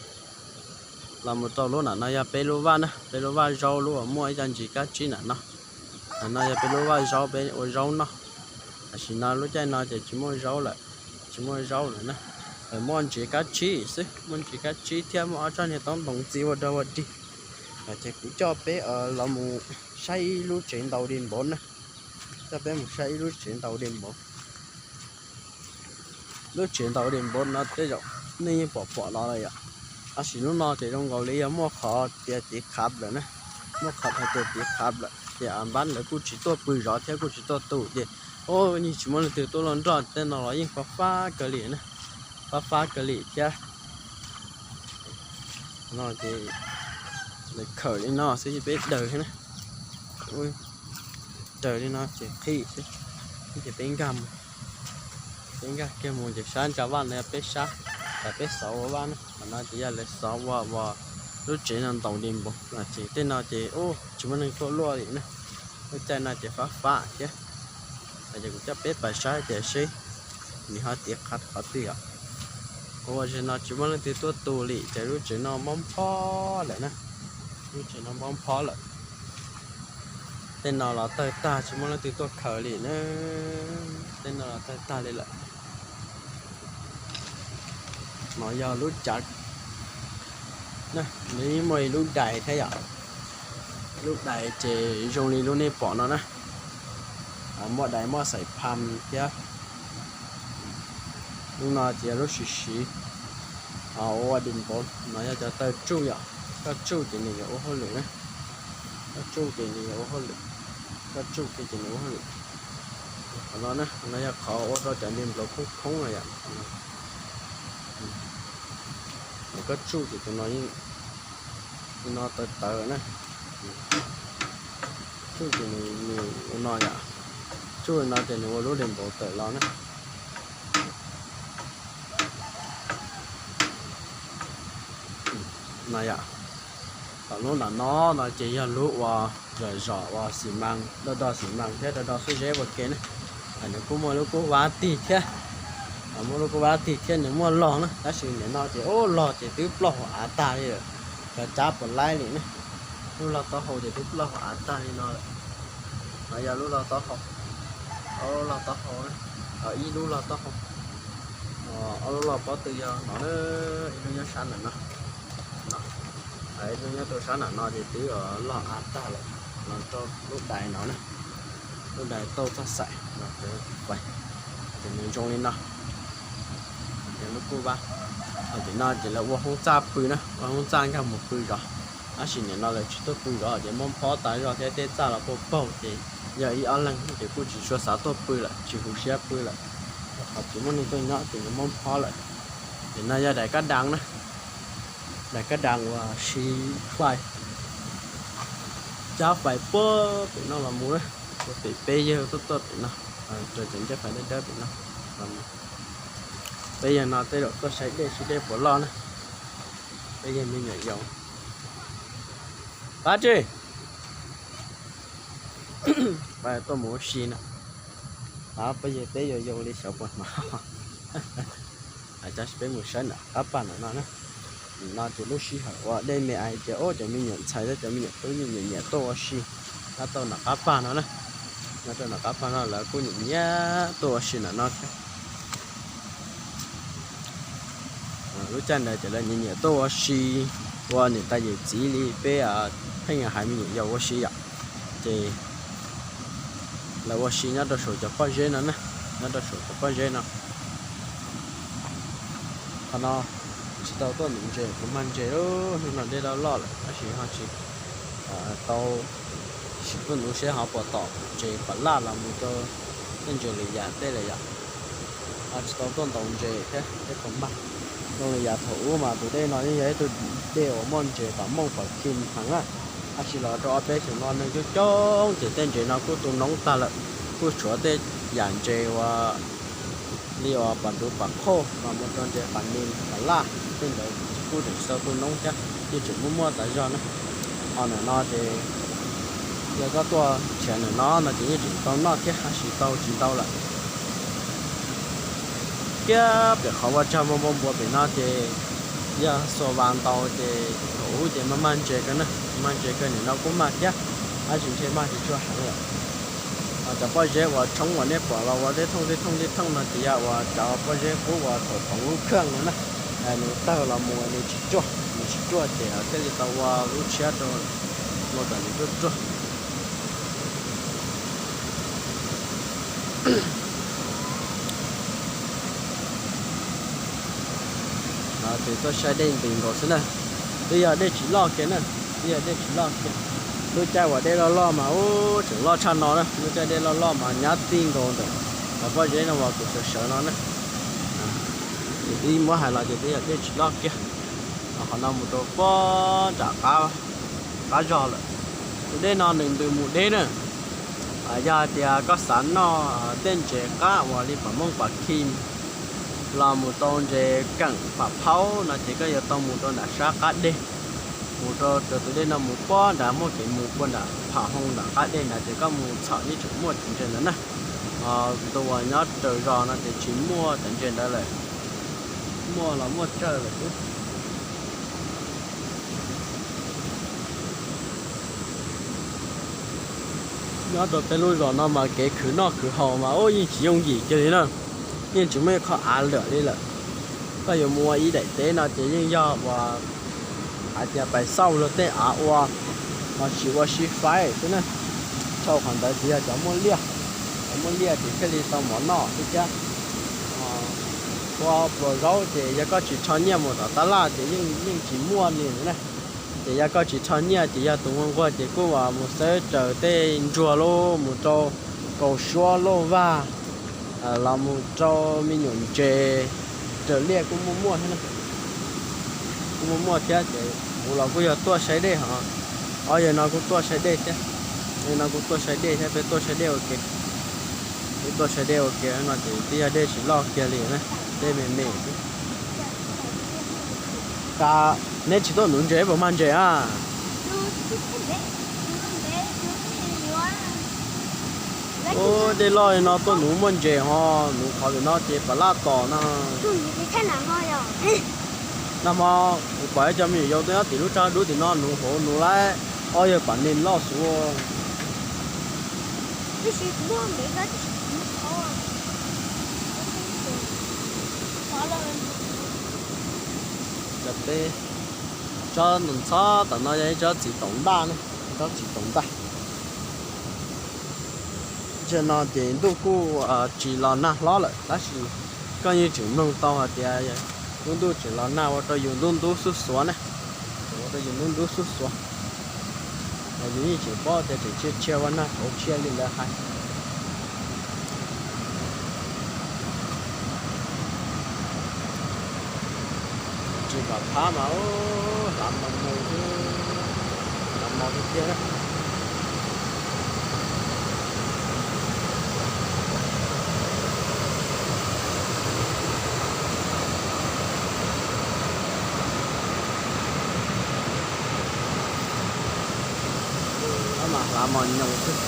Los mus rau lub nram no yog peb lub vaj na, peb lub vaj zaub lub uas muaj ib co ntsis kab tsib nram no. Nram no yog peb lub vaj zaub peb ua zaub noj. Tam sim no lub caij no ces tsis muaj zaub lawm, tsis muaj zaub lawm na. Muaj ntsis kab tsib xwb, muaj ntsis kab tsib thiab muaj ob tsob niag toob ntoos txiv ua dog ua dig. Ces kuv coj peb los mus saib ib lub tsev ntaus di npauv na. Coj peb mus saib ib lub tsev ntaus di npauv. Lub tsev ntaus di npauv no tej zaum nej yeej pom pom los lawm yom. Tab sis lub no ces zoo nkaus li yog muaj qhov tias tiv qhav lawm na, muaj qhov hais tias tiv qhav lawm ces a npab lawv kuj tsis tuaj pw zov thiab kuj tsis tuaj tu ces ub yeej tsis muaj leej twg tuaj luaj nroj. Tej no los yeej fab fab kawg li na, fab fab kawg li thiab. No ces lawv khaws li no xwb ces peb daws na, daws li no ces qhib xwb, ces peb nkag mus, peb nkag kiag mus ces sab ntsa vaj no yog peb sab, tas peb xov ua vaj na, qhov no ces yog lawv xov ua uas lub tsev no ntaus di npauv. Ces tej no ces ub tsis muaj neeg tuaj luaj li na, lub caij no ces fab fab thiab. Ces kuv coj peb pais saib tias seb nws ho tiv qhav qhov twg os. Ua zaum no tsis muaj leej twg tuaj tu li ces lub tsev no mob nphob lawm na, lub tsev no mob nphob lawm. Tej no los tawg tag tsis muaj leej twg tuaj khaws li na, tej no los tawg tag li lawm. No yog lub cav, nws muaj ib lub dais thiab yom. Lub dais ces zoo li lub nej pom no na, muaj dais muaj xaim pham thiab. Lub no ces yog lub siv siv ua di npauv no yog cov taw tsuj yom, koj tsuj ces nws yuav ua hauj lwm na, koj tsuj ces nws yuav ua hauj lwm, koj tsuj kiag ces nws ua hauj lwm. Qhov no na, qhov no yog qhov ua rau cov di npauv khoob khoob no yom. Koj tsuj ces tus no yeej, tus no tawv tawv na, tsuj ces nws ua no yom, tsuj li no ces nws ua lub di npauv tawm los na. No yom, tom lub nram no no ces yog lub uas zom zom uas xi mas, do do xi mas thiab do do xub zeb ua ke na. Nws kuj muaj lub kub vab tig thiab, muaj lub kub vab tig thiab nws muaj log na, tab sis nim no ces ub log ces twb ploj hauv av tag li lawm, cov cab puas laib li na. Lub log taub hau ces twb ploj hauv av tag li no lawm. No yog lub log taub hau, ob lub log taub hau, ib lub log taub hau, ob lub log pob tw yog no, ib lub nyob sab nram no, ib lub nyob rau sab nram no ces twb log av tag lawm, los rau lub dais no na, lub dais tauj txoj xaim no, ces nws zoo li no. Lub kuj vab. Hos tim no ces lawv ua hoob txaj pw na, ua hoob txaj nkag mus pw zov. Tab sis nim no lawv tsis tuaj pw zov ces muab phob tas zog thiab tej txaj los puag paug ces yog ib ob leeg ces kuj tsis tshua xav tuaj pw lawm, tsis huv siab pw lawm. Qhov tsis muaj neeg tuaj nyob ces muab phob lawm. Tim no yog daim kab das na, daim kab das uas siv fais, cab fais puag pem no los mus na, puag pem peb yawg tuaj tuaj pem no, raws cov ncaj fais dawb dawb pem no los mus. Peb yawg no tej zaum tuaj saib dej seb dej puas loj na. Peb yawg me nyuam yaus. Pab tsi, pab tuaj mus ua si na. Pab peb yawg peb yuav yau li xyov puas hnov. Coj peb mus saib nram qab pag nram no na. No ces lub sij hawm uas dej me hais tias ub cov me nyuam ntxhais thiab cov me nyuam tub nyiam nyiam tuaj ua si nyob rau nram qab pag no na. Nyob rau nram qab pag no lawv kuj nyiam nyiam tuaj ua si nram no thiab. Lub caij ntawd ces lawv nyiam nyiam tuaj ua si, ua niam tais yawm txiv li peb pheej hais me nyuam yaus ua si yom. Ces lawv ua si nyob rau saum cov pob zeb no na, nyob rau saum cov pob zeb no. Qhov no tsis tau tuaj nuv ntses, kuv mag ntses lub hnub no dej loj loj lawm tab sis ho tsis tau, sim tuaj nuv seb ho puas tom ntses pam laj los mus rau tej ntses lwm yam tej lawm yom. Ho tsis tau tuaj ntaus ntses thiab, tej puas mag. Zoo li yam thaum ub mas tus dej no yeej yog ib tug dej uas muaj ntses pam mooj pam khi heev na. Tab sis los rau ob peb xyoos no neeg coob coob ces tej ntses no kuj tu noob tag lawm, kuj tshuav tej yam ntses uas li uas pam duv pam qhauj los mus rau ntses pam nis pam laj tej ntawd kuj tseem tsis tau tu noob thiab, yeej tseem muaj muaj tas zog na. Ho ntawm no ces yog koj tuaj nrhiav ntawm no no ces yeej tseem tau noj thiab, tab sis tau tsis ntau lawm. Kiag pem qhov ua tsag npua npua pem no ces yog xuas vas ntaus ces thaum ub ces mag mag ntses kawg na, mag ntses kawg, nim no kuj mag thiab, tab sis ntshe mag tsis tshua heev lawm. Cov pob zeb uas tshoob uas nej pom los ua teb thooj teb thooj teb thooj no ces yog uas cov pob zeb qub uas thaum poov lub kheej no na, nws tawg los mus nws tsis tsuaj, nws tsis tsuaj ces thiaj li tau ua lub tshiab rau, ua kom nws tsuaj tsuaj. Ces tuaj saib dej ntev nkaus xwb na. Twb yog dej tsis loj kiag na, twb yog dej tsis loj kiag. Lub caij uas dej loj loj mas ub tseem loj tshaj no na, lub caij dej loj loj mas nyab tij nkaus ntawm cov pob zeb no uas kuv sawv sawv no na. Ces twb muab hais los ces twb yog dej tsis loj kiag. Qhov no mus rau puag nram qab zog lawm. Tus dej no nws ntws mus deb na. Yog hais tias koj xav noj tej ntses qab uas li pam mooj pam khi los mus rau ntses keem pam phaub no ces koj yuav tau mus rau nram sab qab deg, mus rau raws tus dej no mus puag nrad, muaj kev mus puag nram pham hoo nram qab deg nrad ces koj mus txhom yeej tseem muaj cov ntses ntawd na. Ho tus uas nyob raws zos no ces tsis muaj cov ntses ntawd lawm, muaj los muaj tsawg lawm xwb. Nyob rau peb lub zos no mas kev khwv noj khwv haus mas ub yeej tsis yooj yim kiag li na, yeej tsis muaj ib qho av lwm li lawm. Koj yuav mus ua ib daim teb no ces yeej yog uas hais tias pais xauj luag tej av ua, ho tsis ua sib faib xwb na. Tshaj qhov ntawd ces yog cov muaj liaj, cov muaj liaj ces thiaj li tau mov noj xwb thiab. Ua pluas zaub ces yog koj tsis rho nyiaj mus tom tab laj ces yeej tsis muaj li na. Ces yog koj tsis rho nyiaj ces yog tus nquag nquag ces kuj mus xawb raws tej ntsuag lub mus rau kaus suab loj vag los mus rau me nyuam ntses, raws liaj kuj muaj muaj thiab. Kuj muaj muaj thiab ces kuv los kuj yog tuaj saib dej hos, ob yawg no kuj tuaj saib dej thiab. Yawg no kuj tuaj saib dej thiab, peb tuaj saib dej ua ke. Peb tuaj saib dej ua ke no ces twb yog dej tsis loj kiag li na, dej me me xwb. Cas neb tsis tuaj nuv ntses puas mag ntses a? Ub, dej loj li no tuaj nuv muaj ntses ho, nuv qhov vim no ces pam laj tom no. Nag hmo kuv pom ib co me nyuam yaus tuaj nyob tim lub tsag dub tim no nuv hauv nuv lawm, ob yawg pam nees loj xwb. Cov teb, tsob ntxhab tom no yog ib tsob txiv taum ntaj na, tsob txiv taum ntaj. Ntsia no ces ntuj kuj tsis los nag hlob lawm tab sis Koj yeej tseem mloog tau hais tias lub ntuj tseem los nag ua rau yus ntub ntub xub xuav na, ua rau yus ntub ntub xub xuav. Yus yeej tseem paub tias tseem tshiab tshiab ua nag tshauv tshiab li lawv hais. Tsis pom phab mas hlav mos nyoos, hlav mos tiag tiag. Mas hlav mos nyoos xwb.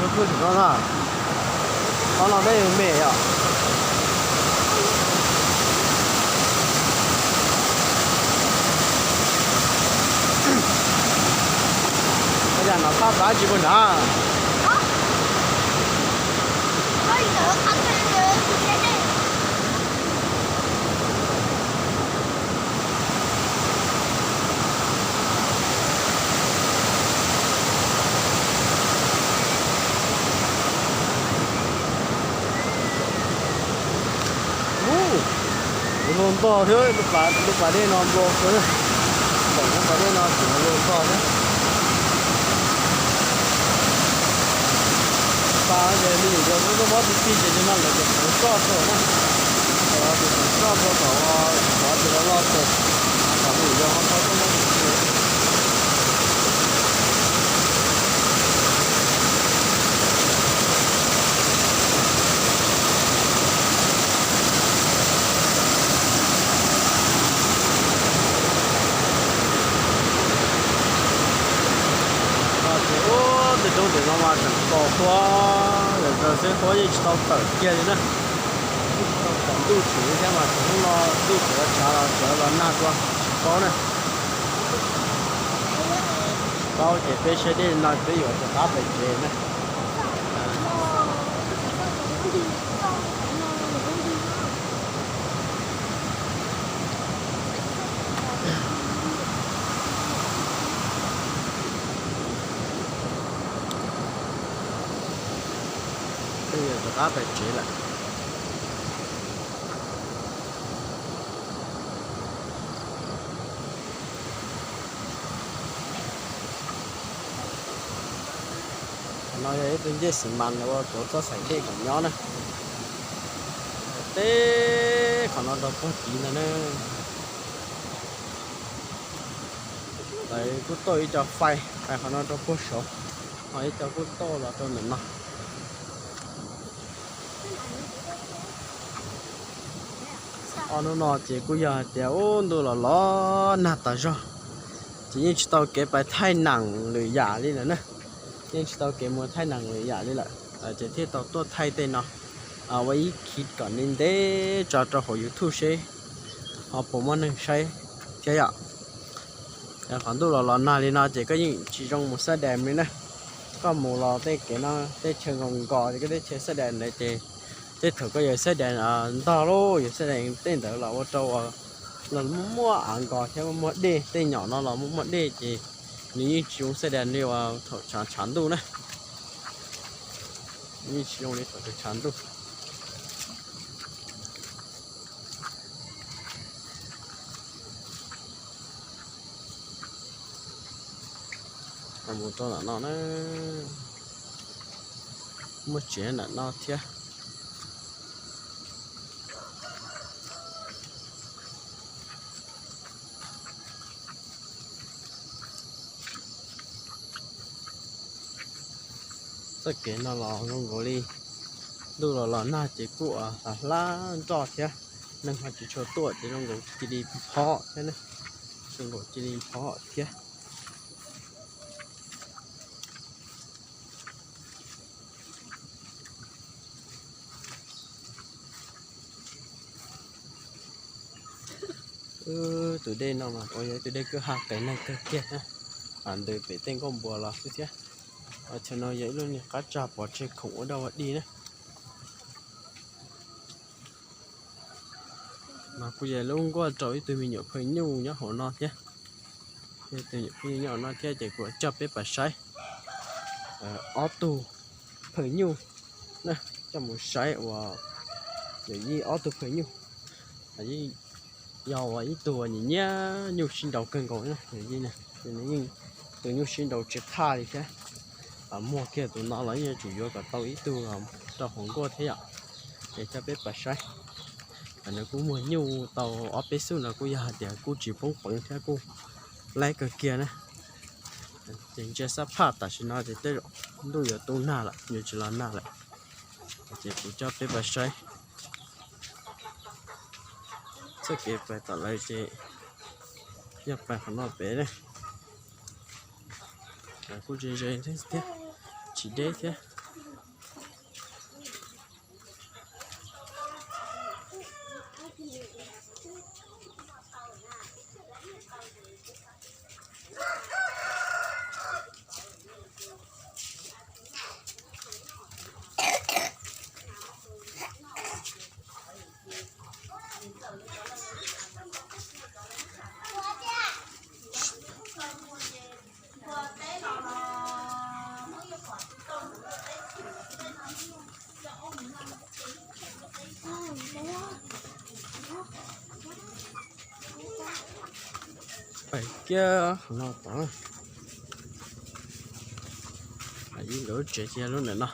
Lub kwj saum no na. Qhov no peb yog me yom. Ua cas nov phab plav tsis pub nrad? Ub, lub ntog thiab, lub pas dej no nplua xwb. Npaum lub pas dej no tseem nplua ntog thiab. Pas ces me nyuam yaus tuaj mob ti ti ces nim no lawv tias txhoov soj rau na. Lawv tias txhoov soj rau kom tsis pov ces lawv los tes, kom me nyuam yaus ho tau tuaj mob ti ti. Ces ub, tej roob ntawm no mas tseem pos huab, yam tas xwb huab yeej tsis tau tawm kiag li na. Yeej tsis tau tawm, ntuj tshwm li thiab mas tseem hnub no ntuj tseem tshav los tseem los nag dua tsis paub na. Paub ces peb saib dej no peb yuav rov qab pem tsev na. Yog rov qab pais tsev lawm. Qhov no yog ib tug ncej xi mas uas tuav txoj xaim dej kom nyob na. Teb qhov no rau puag tid ntag na. Lawv kuj tuaj ib co fais, fais qhov no rau puag saud, ho ib co kuj tuaj los rau ntawm no. Ob hnub no ces kuj yog hais tias ub ntuj los los nag tas zog, ces yeej tsis tau kev pais thaij neem lwm yam li lawm na. Yeej tsis tau kev mus thaij neem lwm yam li lawm, ces thiaj tau tuaj thaij tej no ua ib khiv kom ntev ntev tso rau hauv YouTube seb ho puas muaj neeg saib thiab yom. Qhov ntuj los los nag li no ces koj yeej tsis zoo mus xab des li na. Koj mus los tej kev no tej chaw nkaus nkos ces koj tej chaw xab des ntawd ces tej thaum koj yuav xab des ntog lauj, yuav xab des tej ntawd los ua rau los muaj muaj av nkos thiab muaj muaj dej, tej nyom no los muaj muaj dej ces nws yeej tsis zoo xab des li uas thaum tshav ntuj na. Yeej tsis zoo li thaum tshav ntuj. Mus rau nram no na, muaj tsev nram no thiab. Txoj kev no los zoo nkaus li ntuj los los nag ces kuj hlab hlab nroj thiab, neeg ho tsis tshua tuaj ces zoo nkaus cia li phob thiab ne, zoo nkaus cia li phob thiab. Tus dej no mas ua yog tus dej kwj ha qias neeg kawg kiag na, ntws pem tej nkauj npua los xwb thiab. Chaw no yog ib lub niag qab tsag pov tseg khoom ua daj ua dig na. Mas kuj yog lub nkuaj rau ib tug me nyuam phaj nyuj nyob hauv no thiab. Ib tug me nyuam phaj nyuj nyob hauv no thiab ces kuv coj peb pais saib ob tug phaj nyuj na, coj mus saib uas yawm yij ob tug phaj nyuj. Yog uas ib tug uas nyiam nyiam nyuj sib nraus kawg nkaus na, yawm yij na, ces nws yeej tus nyuj sib nraus tsis thaj li thiab. Muag kiag tus no los yeej yuav tsum yuav kom tau ib tug rau hauv nkuaj thiab yom. Ces coj peb pais saib. Nws kuj muag nyuj tau ob peb xub no kuj yog hais tias kuj tsis poob peev thiab kuj laib kawg kiag na. Ces ntsia xab phaj tam sim no ces tej zaum ntuj yuav tu nag lawm, yuav tsis los nag lawm. Ces kuv coj peb pais saib txoj kev pais tom lawv ces yog pais qhov no pem ne. Kuj ze ze thiab, tsis deb thiab. Pais kiag qhov no tod, ib lub tsev cia lub ntawm no.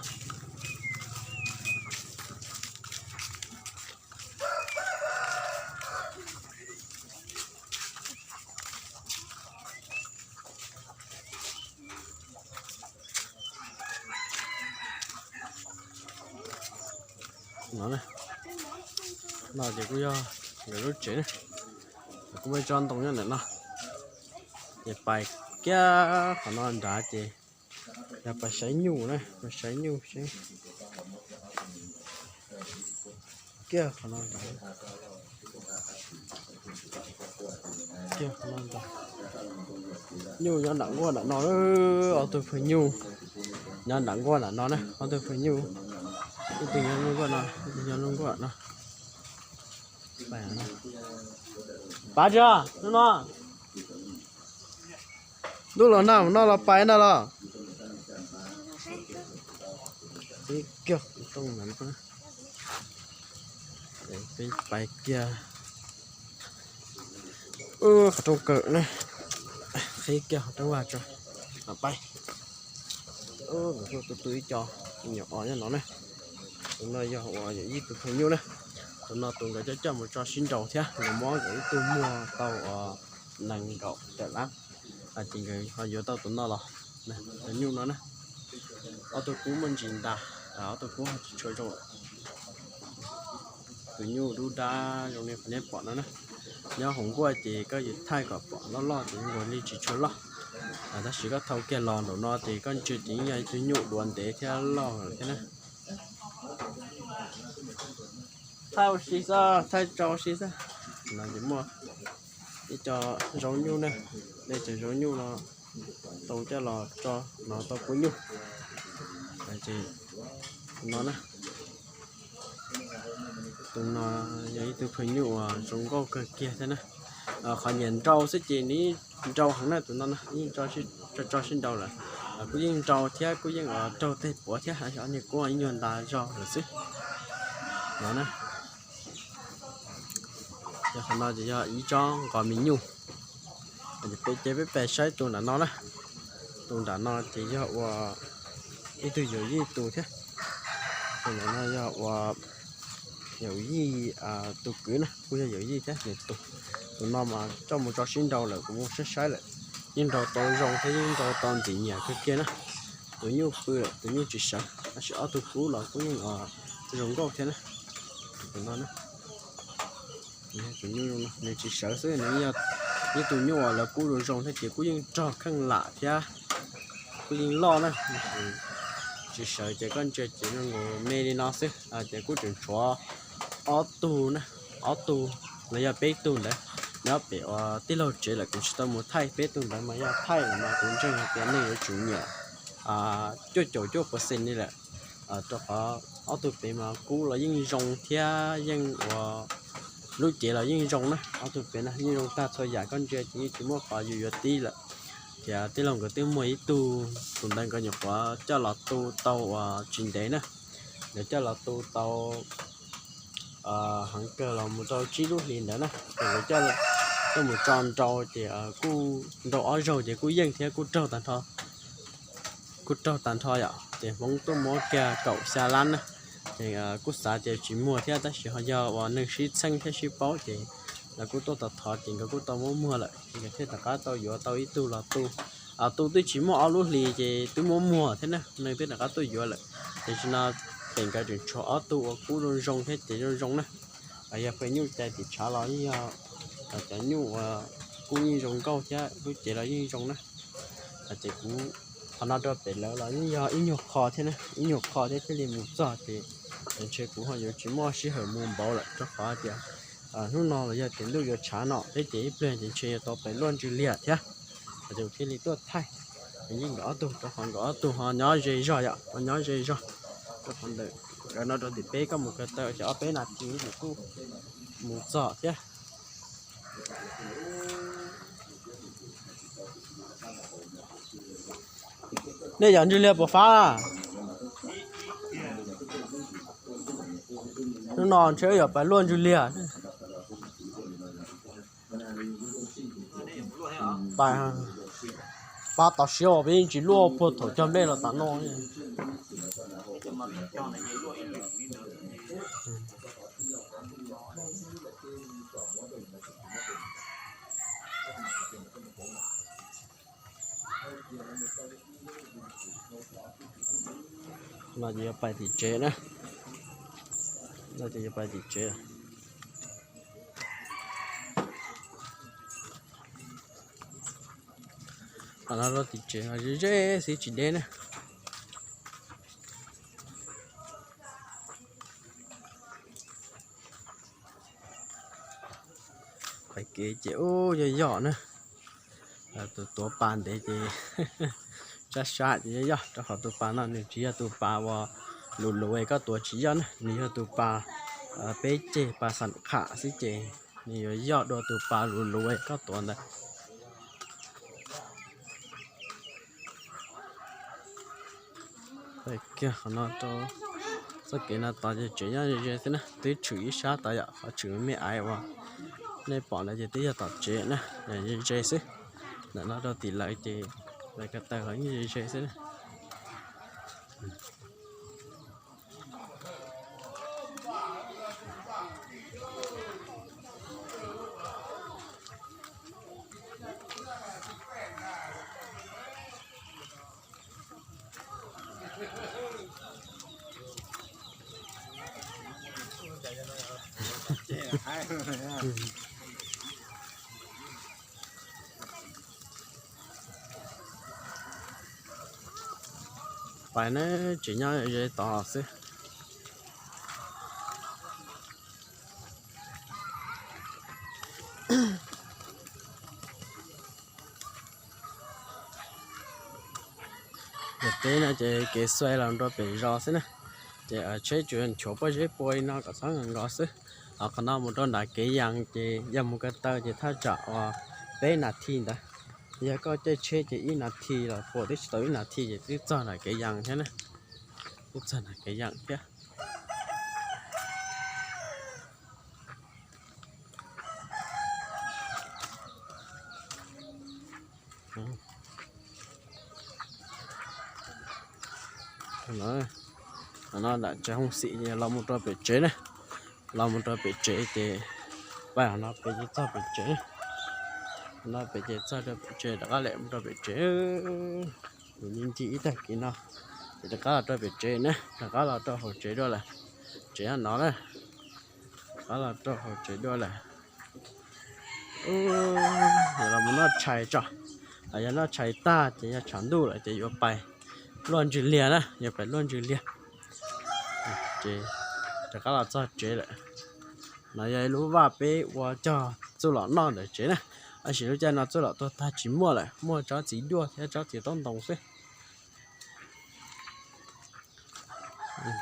No, no ces kuj yog nkawd lub tsev na, kuj muaj tsob ntoo nyob ntawm no. Ces pais kiag qhov no nrad ces yog pais saib nyuj na, pais saib nyuj seb kiag qhov no nrad. Kiag qhov no nrad. Nyuj nyob nram nkuaj nram no, ob tug phooj nyuj nyob nram nkuaj nram no na, ob tug phooj nyuj, ib tug nyob lub nkuaj no, ib tug nyob lub nkuaj no. Pab tsi, hnub no ntuj los nag mus no los pais ntag los? Qhib kiag qhov rooj ntawd, peb pais kiag qhov rooj kawm na, qhib kiag qhov rooj vag tso, mam pais. Nkawd tuaj tu ib co me nyuam os nyob no na. Tus no yog uas yawm yij tus phooj ywg na. Tus no tus nkawd coj coj mus tso sib nraus thiab, nkawd muab nkawd ib tug muag tau uas nees nkaum tawm lab, ces nkawd ho yuav tau tus no los, tus nyuj no na. Ob tug kub muaj ntsis ntas, ob tug kub ho tsis tshua zoo. Tus nyuj dub dab zoo li qhov nej pom no na. Nyob hauv nkuaj ces koj yuav thaij kom pom loj loj ces nkaus li tsis tshua loj. Tab sis koj thau kiag los nraum no ces koj ntsia ces yeej yog ib tug nyuj duav ntev thiab loj lawm thiab na. Thaij ua si xwb, thaij tso ua si xwb. No ces muaj ib co zaub nyuj na, nej cov zaub nyuj no tau coj los tso no tau kub nyuj. Tus no na, tus no yog ib tug phooj ywg uas zoo nkauj kawg kiag thiab na. Qhov nyiam nrau xwb ces nws nrau heev na, tus no na yeej tso sib nrau lawm. Kuj yeej nrau thiab kuj yeej raug tej puav thiab, niag kub ib nyuag ntas zog lawm xwb. No na, qhov no ces yog ib tsob nqos me nyuj. Peb ces peb pais saib tus nram no na. Tus nram no ces yog uas ib tug yawm yij tus thiab. Tus nram no yog uas yawm yij tus kwv na, kuj yog yawm yij thiab nws tus. Tus no mas coj mus tso sib nrau lawm, kuv mus saib saib lawm, yeej nrau tau zoo thiab yeej nrau tau ntxim nyiam kawg kiag na. Tus nyuj pw lawm, tus nyuj tsis sawv, tab sis ob tug kub los kuj yeej zoo nkauj thiab na. Tus no na, tus nyuj no nws tsis sawv xwb, nws yog ib tug nyuj uas lawv kub zoo zoo thiab ces kuj yeej rog kheej lam thiab kuj yeej loj na. Tsis sawv ces koj ntsia ces zoo nkaus me li no xwb, ces kuj tseem tshuav ob tug na, ob tug los yog peb tug ntawd nyob pem uas tij laug tsev lawm, kuv tsis tau mus thaij. Peb tug ntawd mas yog thaij lawm mas kuv ntseeg hais tias neeg yuav tsum nyiam cuaj caum cuaj percent li lawm, rau qhov ob tug pem mas kub los yeej zoo thiab yeej ua lub cev los yeej zoo na. Ob tug pem no yeej zoo tag txhua yam, koj ntsia ces yeej tsis muaj qhov yuav yuav tib lawm. Ces tij laug nkawd twb muaj ib tug, tus ntawd nkawd nyuam qhuav coj los tu tau uas tsis ntev na, nkawd coj los tu tau heev kawg los mus rau tsib lub hlis ntawd na, ces nkawd coj mus tso nrau ces kuj nrau ob zaug ces kuj yeej thiab kuj raug tag nrho. Kuj raug tag nrho yom, ces Hmoob tuaj muab kiag kaum xya lab na. Ces kuj xav tias tsis muag thiab tab sis ho yog uas neeg sib txheeb thiab sib paub ces lawv kuj tuaj tos thov ces nkawd kuj tau muab muag lawm, ces nkawd thiaj rov qab tau yuav tau ib tug los tu. Tu twb tsis muaj ob lub hlis ces twb muab muag thiab na, neeg twb rov qab tuaj yuav lawm. Ces tam sim no pem nkawd tseem tshuav ob tug uas kub zoo zoo thiab cev zoo zoo na. Yog pheej nyuj cai tim tshav los yeej yog cov nyuj uas kub yeej zoo nkauj thiab lub cev los yeej zoo na. Ces kuv qhov no rau pem lawv los yeej yog ib nyuag qho thiab na, ib nyuag qho thiab thiaj li mus txog ces ntshe kuv ho yuav tsis muaj sij hawm mus npaum lawm rau qhov tias hnub no los yog tias ntuj yuav tshav no thiab ces ib pliag ces ntshe yuav tau pem luaj ntsws liag thiab. Ces kuv thiaj li tuaj thaij yeej nkawd ob tug rau qhov nkawd ob tug ho nyob ze zog yom, ho nyob ze zog. Rau qhov ntawd nkawd no rau tim peb koj mus ko taw ces ob peb nas this ces kuj mus txog thiab. Nej cov ntsws liag puas fab? Hnub no ntshe wb yuav pais luaj ntsws liag. Pab tau siab uas peb yeej tsis luaj puag thaum cog nplej los tas no. No ces yuav pais tim tsev na. No ces yuav pais tim tsev. Qhov no rau tim tsev ze ze xwb tsis deb na. Pais kev ces ub yog yog na. Tus tuav pas ntev ces sab sab ces yog yog rau qhov tus pas no nws tsis yog tus pas uas luv luv es koj tuav tsis yog na, nws yog tus pas peb ceg pas xam qham xwb ces nws yuav yog dua tus pas luv luv es koj tuav ntawd. Kiag qhov no rau txoj kev no tod ces tsev nyob ze ze xwb na, twb tshwm ib sab tod yom, qhov tshwm me me aiv uas nej pom ntawd ces twb yog tom tsev na, ze ze xwb. Ntawm no rau tim lawv ces lawv ko taw ho yeej ze ze xwb na. Pais na, tsev nyob ze tod xwb. Yog teb no ces kev xuas los nrog pem zos xwb na, ces tsheb tsuas nchuav pob zeb pua li no kom txhob nkas nkas xwb. Ho qhov no mus rau nram kev yees ces yog mus ko taw ces thaj tsam uas peb nas this ntawd. Yog koj caij tsheb ces ib nas this los puas twb tsis tau ib nas this ces twb txog nram kev yees thiab na, twb txog nram kev yees thiab. No, ntawm tsev hoob xim los mus rau pem tsev na, los mus rau pem tsev ces pais qhov no pem ces txog pem tsev, no pem ces txog rau pem tsev rov qab lem mus rau pem tsev. Mus ncig ncig ib tag kis no ces rov qab los rau pem tsev na, rov qab los rau hauv tsev dua lawm. Tsev no na, rov qab los rau hauv tsev dua lawm. Yog los mus noj tshais tso, yog noj tshais tag ces yog tshav ntuj lawm ces yuav pais luaj ntsws liag na, yuav pais luaj ntsws liag. Ces rov qab los txog tsev lawm. No yog ib lub vaj peb ua cog txuj lom noj ntawm tsev na, tab sis lub caij no txuj lom tuag tag tsis muaj lawm, muaj tsob txiv duaj thiab tsob txiv taub ntoo xwb.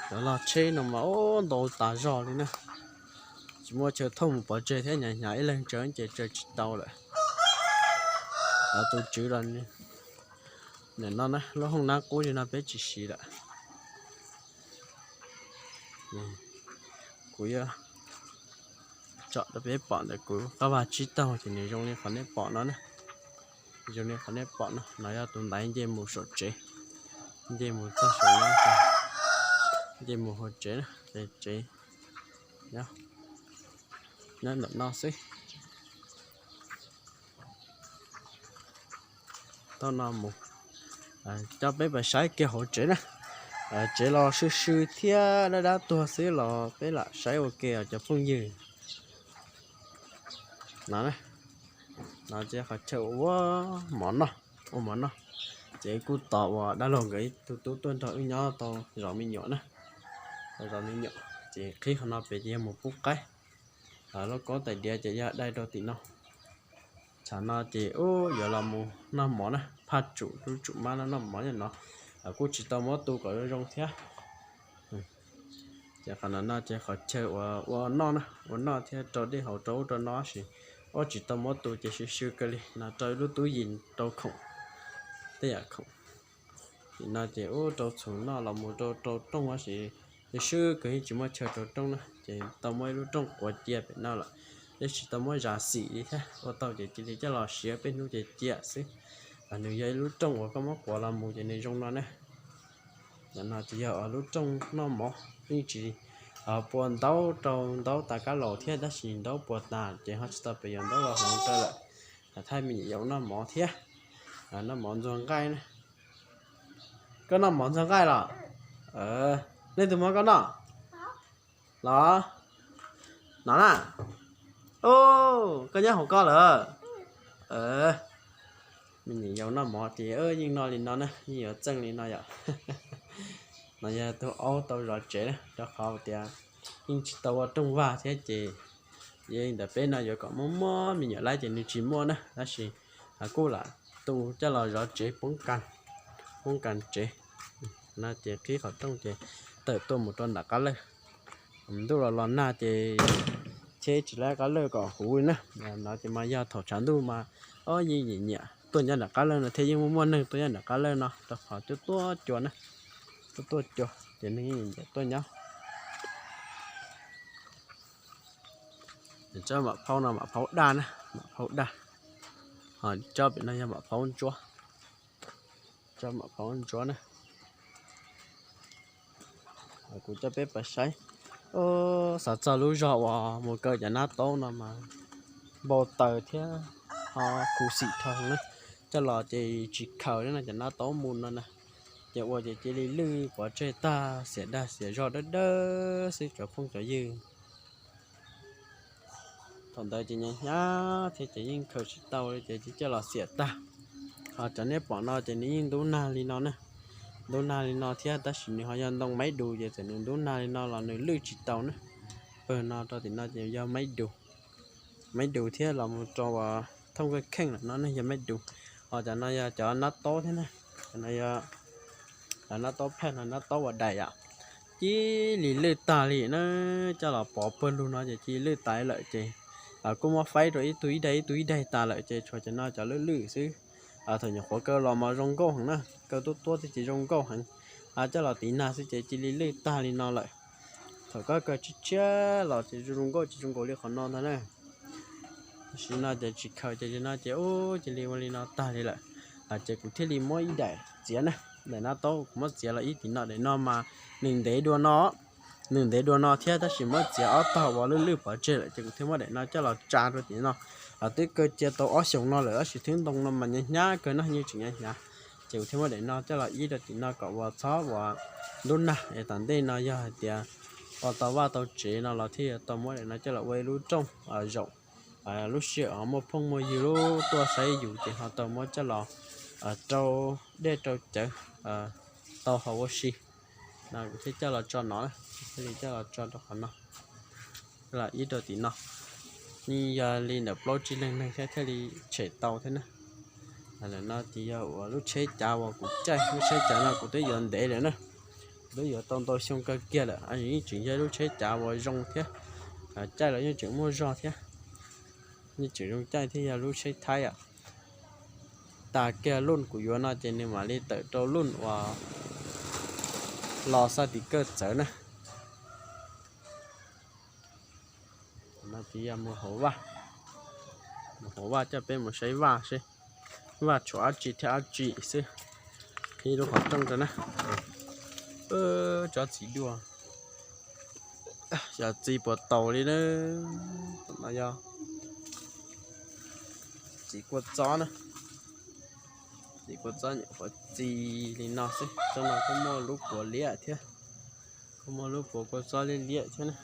Cov log tsheb no mas ntau tas zog li na. Tsis muaj chaw thooj mus pov tseg thiab, hnyav hnyav ib leeg tsawv ces tsawv tsis tau lawm. Cov tus tswv los nim no na, lub hooj nab qub li no peb tsis siv lawm. Kuv yuav tsom rau peb pom ntawm kuv qab vag tsib taug ces nws zoo li qhov nej pom no na. Zoo li qhov nej pom no, no yog tus ntaiv nce mus saum tsev, nce mus txog saum no, nce mus hauv tsev na, ces tsev nyob ntawm no xwb. Tau no mus coj peb pais saib kiag hauv tsev na. Tsev los swb swb thiab dab dab tuag xwb los peb lam saib ua ke os cov phooj ywg. No, no ces qhov chaw ua mov noj, ua mov noj. Ces kuj tos uas dab laug nkawd ib tug tub tuaj nrog wb nyob tau zov me nyuam na, tau zov me nyuam. Ces qhib qhov no pem ces yog mus pub qaib. Lub kaub tais diav ces yog dai rau tim no. Tshav no ces ub yuav los mus noj mov na, phaj tsum lub tsum mab no noj mov nyob no. Kuj tsis tau muab tu kom zoo zoo thiab. Ces qhov no no ces qhov chaw uas ua noj na, ua noj thiab rau dej haus rau ub rau no sis ub tsis tau muab tu ces swb swb kawg li no, rau ib lub tub yim rau khoom, tej yam khoom. Tim no ces ub rau txhuv noj los mus rau rau rooj sis swb swb kawg, yeej tsis muaj chaw rau rooj na, ces tau muab ib lub rooj quav cia pem no lawm, tab sis tau muab zam xim li thiab, ua tau ces cia li coj los siav peb hnub ces cia xwb. Nws yog ib lub rooj uas koj muab quav los mus ces nws zoo no na. Ntawm no ces yog lub rooj noj mov, yeej tsis pua ntaub rau ntaub tas kab laus thiab, tab sis ntaub puas tas ces ho tsis tau pes yuav ntaub los hloov rau lawm. Thaij me nyuam yaus noj mov thiab, noj mov ntxuag nqaij na. Koj noj mov ntxuag nqaij los? Nej tus muab koj noj los? No na. Koj nyob hauv koj lawm. Me nyuam yaus noj mov ces yeej noj li no na, yeej yuav txeej li no yom. No yog tus aub tau zov tsev na, rau qhov tias yeej tsis tau ua rooj vag thiab ces yeej ntawm peb no yuav kom muaj muaj me nyuam laib ces nws tsis muaj na, tab sis kuj lam tu coj los zov tsev poob kas, poob kas tsev. No ces qhib qhov rooj ces tawm tuaj mus rau nram qab lawj. Ntuj los los nag ces cheb tsis laib qab lawj kom huv li na. No ces mas yog thaum tshav ntuj mas ob yeej nyiam nyiam tuaj nyob nram qab lawj no thiab, yeej muaj muaj neeg tuaj nyob nram qab lawj no rau qhov tuaj tuaj cua na. tuaj cua ces neeg yeej nyiam tuaj nyob. Tsob mam phaub no mam phaub daj na, mam phaub daj. Ho tsob pem no yog mam phaub ntsuab, tsob mam phaub ntsuab na. Kuv coj peb pais saib. Xav txog lub zog uas mus kaw cov nab taub no mas npau taws thiab ho khuv xim dhau na. Coj los ces tsis khaws li no, cov nab taub mus no na, ces ua ces cia li lwj pov tseg tag, xiam dag xiam zog dawb dawb xwb cov phooj cov ywg. Thaum ntawd ces hnyav hnyav thiab ces yeej khaws tsis tau li ces cia coj los xiam tag. Ho cov nej pom no ces nws yeej ntub nag li no na, ntub nag li no thiab tab sis nws ho yog ntoo maib dus ces txawm nws ntub nag li no los nws lwj tsis tau na. Pawg no rau tim no ces yog maib dus, maib dus thiab los mus rau uas thooj kheej kheej lawm no ne yog maib dus. Ho cov no yog cov nab taub thiab na, cov no yog nab taub phaj no, nab taub uas dais yom. Cia li lwj tag li na, coj los pov pawg lug no ces cia li lwj tas lawm ces kuj muab faib rau ib tug ib daig ib tug ib daig tas lawm ces tshuav cov no cov lwj lwj xwb. Thaum nyuam qhuav kaw los mas zoo nkauj heev na, kaw tuab tuab thiab ces zoo nkauj heev. Coj los tiv nag xwb ces cia li lwj tag li no lawm. Thaum koj kaw tshiab tshiab los ces zoo nkauj ces zoo nkaus li qhov no ntag na. Tam sim no ces tsis khaws ces no ces ub cia li ua li no tag li lawm. Ces kuv thiaj li muab ib daim txiav na, daim nab taub kuv muab txiav los ib tim no, daim no mas nws ntev dua no, nws ntev dua no thiab tab sis muab txiav ob tog uas lwj lwj pov tseg lawm ces kuv thiaj muab daim no coj los tsa rau tim no. Twb kaw cia tau ob xyoos no lawm tab sis thwb ntoo no mas hnyav hnyav kawg no, yeej tseem hnyav hnyav. Ces kuv thiaj muab daim no coj los ib rau tim no kom uas txhob uas ntub nag es tom ntej no yog hais tias ua tau vaj tau tsev no los thiaj yuav tau muab daim no coj los ua ib lub rooj zaum. Lub sij hawm ho muaj phooj muaj ywg lub tuaj saib yus ces ho tau muab coj los rau dej rau cawv tau haus ua si. No kuv thiaj coj los tso no, thiaj li coj los tso rau qhov no, los ib rau tim no. Yeej yog li ntawm plaub tsib leeg neeg thiab thiaj li tshem tau thiab na. Lawm no ces yog uas lub tsheb cav uas kuv caij, lub tsheb cav no kuv twb yuav ntev lawm na, kuv twb yuav tau ntau xyoo kawg kiag lawm, yeej tseem yog lub tsheb cav uas zoo thiab. Caij los yeej tseem muaj zog thiab, yeej tseem zoo caij thiab, yog lub tsheb Thaib. Tas kiag luj kuv yuav no ces nws mam li tawm rau luj uas los xa tim kawj txawv na. No ces yog mus hauv vaj, mus hauv vaj coj peb mus saib vaj seb vaj tshuav dab tsi thiab dab tsi xwb. Ib lub qhov rooj rau na, tsob txiv duaj, xyov txiv puas taus li na. No yog txiv kua txob na, txiv kua txob nyuam qhuav txi li no xwb. Tsob no kuj muaj lub puav liab thiab, kuj muaj lub puav kua txob liab liab thiab na.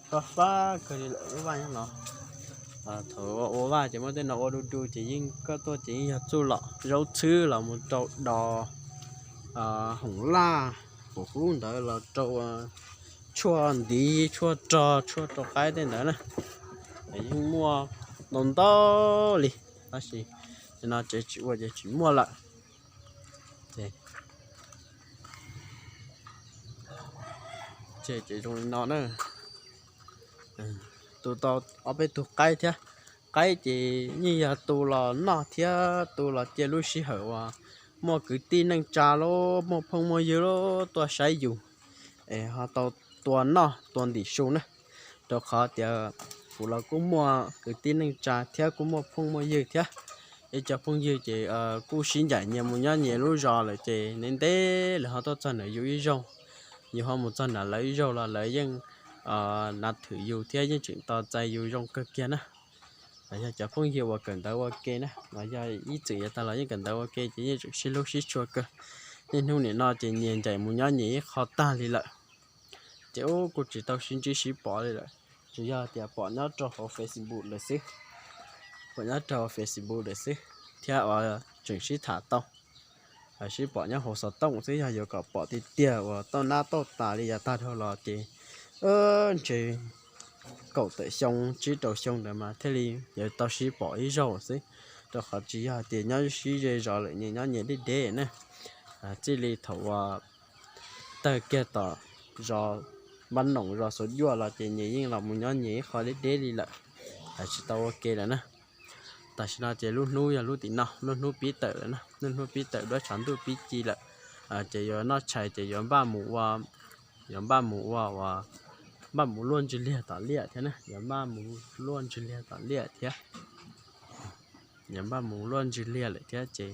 Fab fab kawg li lawm lub vaj nyob no. Thaum ua vaj ces muab tej no ua du du ces yeej koj tuaj ces yeej yog txuj lom zaub txhwb los mus rau dos, hoom laj, pum hub ntawd los rau tshuaj ntiv, tshuaj rog, tshuaj rau qaib tej ntawd na. Yeej muaj ntau ntau li, tab sis no tsev tsis ua ces tsis muaj lawm. Ces zoo li no na. Tu tau ob peb tug qaib thiab. Qaib ces yeej yog tu los noj thiab tu los cia lub sij hawm uas muaj kwv tij neej tsa los muaj phooj muaj ywg los tuaj saib yus es ho tau tua noj tua ntim su na. Rau qhov tias kuv los kuj muaj kwv tij neej tsa thiab kuj muaj phooj muaj ywg thiab. Ib co phooj ywg ces kuj sib ncaim nyias mus nyob nyias lub zos lawm ces ntev ntev lawv ho tuaj txog ntawm yus ib zaug, yus ho mus txog ntawm lawv ib zaug los lawv yeej nav thwm yus thiab yeej tseem tos txais yus zoo kawg kiag na. Los yog cov phooj ywg uas kawm ntawv ua ke na, los yog ib txwm yav tag los yeej kawm ntawv ua ke ces yeej tseem sib hlub sib tshua kawg. Niaj hnub nim no ces nyias ncaim mus nyob nyias ib qho tag li lawm. Ces ub kuj tsis tau sib ntsib sib pom li lawm. Tsuas yog tias pom nyob rau hauv Facebook lawm xwb, pom nyob rau hauv Facebook lawm xwb, thiab uas tseem sib tham tau, sib pom nyob hauv xov tooj xwb. Yog yuav kom pom tiag tiag uas tauj nab tauj tas li yav tag dhau los ces ntshe kaum tawm xyoo tsib rau xyoo ntawd mas thiaj li yuav tau sib pom ib zaug xwb, rau qhov tsis yog tias nyob sib ze zos lawm, nyias nyob nyias deb deb na. Txij li thaum uas tawg kiag tom zos Npab Noom zos Xuav Duaj los ces nyias yeej los mus nyob nyias ib qho deb deb li lawm, tsis tau ua ke lawm na. Tam sim no ces lub hnub yog lub tim no, lub hnub pib tawm lawm na, lub hnub pib tawm duab tshav ntuj pib ci lawm. Ces yuav noj tshais ces yuav npaj mus ua, yuav npaj mus ua, ua, npaj mus luaj ntswg liag tom liaj thiab na, yuav npaj mus luaj ntswg liag tom liaj thiab. Yuav npaj mus luaj ntswg liag lawm thiab ces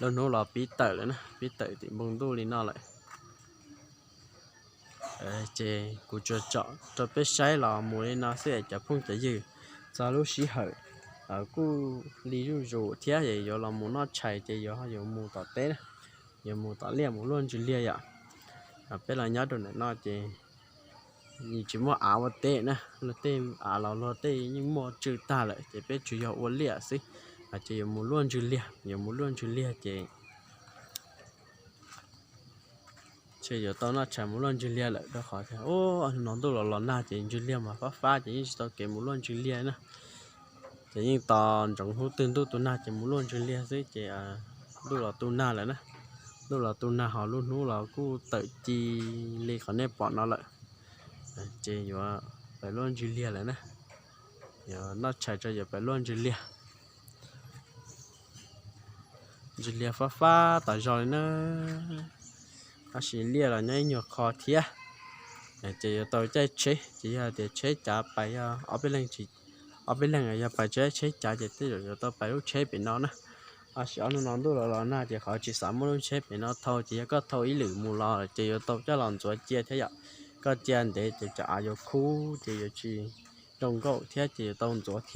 lub hnub los pib tawm lawm na, pib tawm tim npoo ntuj li no lawm. Ces kuv tsuas tsom rau peb saib los mus li no xwb cov phooj cov ywg. Txog lub sij hawm kuj li zuj zus thiab es yuav los mus noj tshais ces yuav, yuav mus tom teb na, yuav mus tom liaj mus luaj ntswg liag yom. Peb los nyob rau ntawm no ces tsis muaj av ua teb na, luag tej av los luag tej yeej muaj tsw tag lawm ces peb tsuas yog ua liaj xwb. Ces yuav mus luaj ntswg liag, yuav mus luaj ntswg liag ces yuav tau noj tshais mus luaj ntswg liag lawm rau qhov tias no ntuj los los nag ces ntswg liag mas fab fab ces yeej tsis tau kev mus luaj ntswg liag na. Ces yeej tos ntsoov hnub twg ntuj tu nag ces mus luaj ntswg liag xwb ces ntuj los tu nag lawm na. Ntuj los tu nag ho lub hnub los kuj tawm ci li qhov nej pom no lawm. Ces yuav pais luaj ntswg liag lawm na. Yuav noj tshais tso yuav pais luaj ntswg liag. Ntswg liag fab fab tas zog li na. Tab sis liaj los nyob ib nyuag qho thiab. Ces yuav tau caij tsheb ces yog tias tsheb cav pais yog ob peb leeg, ob peb leeg yog pais tsheb, tsheb cav ces tej zaum yuav tau pais lub tsheb pem no na. Tab sis ob hnub no ntuj los los nag ces qhov tsis xav muab lub tsheb pem no thau ces yog koj thau ib lwm mus los ces yuav tau coj los ntxuav cia thiab yom. Koj cia ntev ces cov av yuav khub ces yuav tsis zoo nkauj thiab ces yuav tau ntxuav thiab.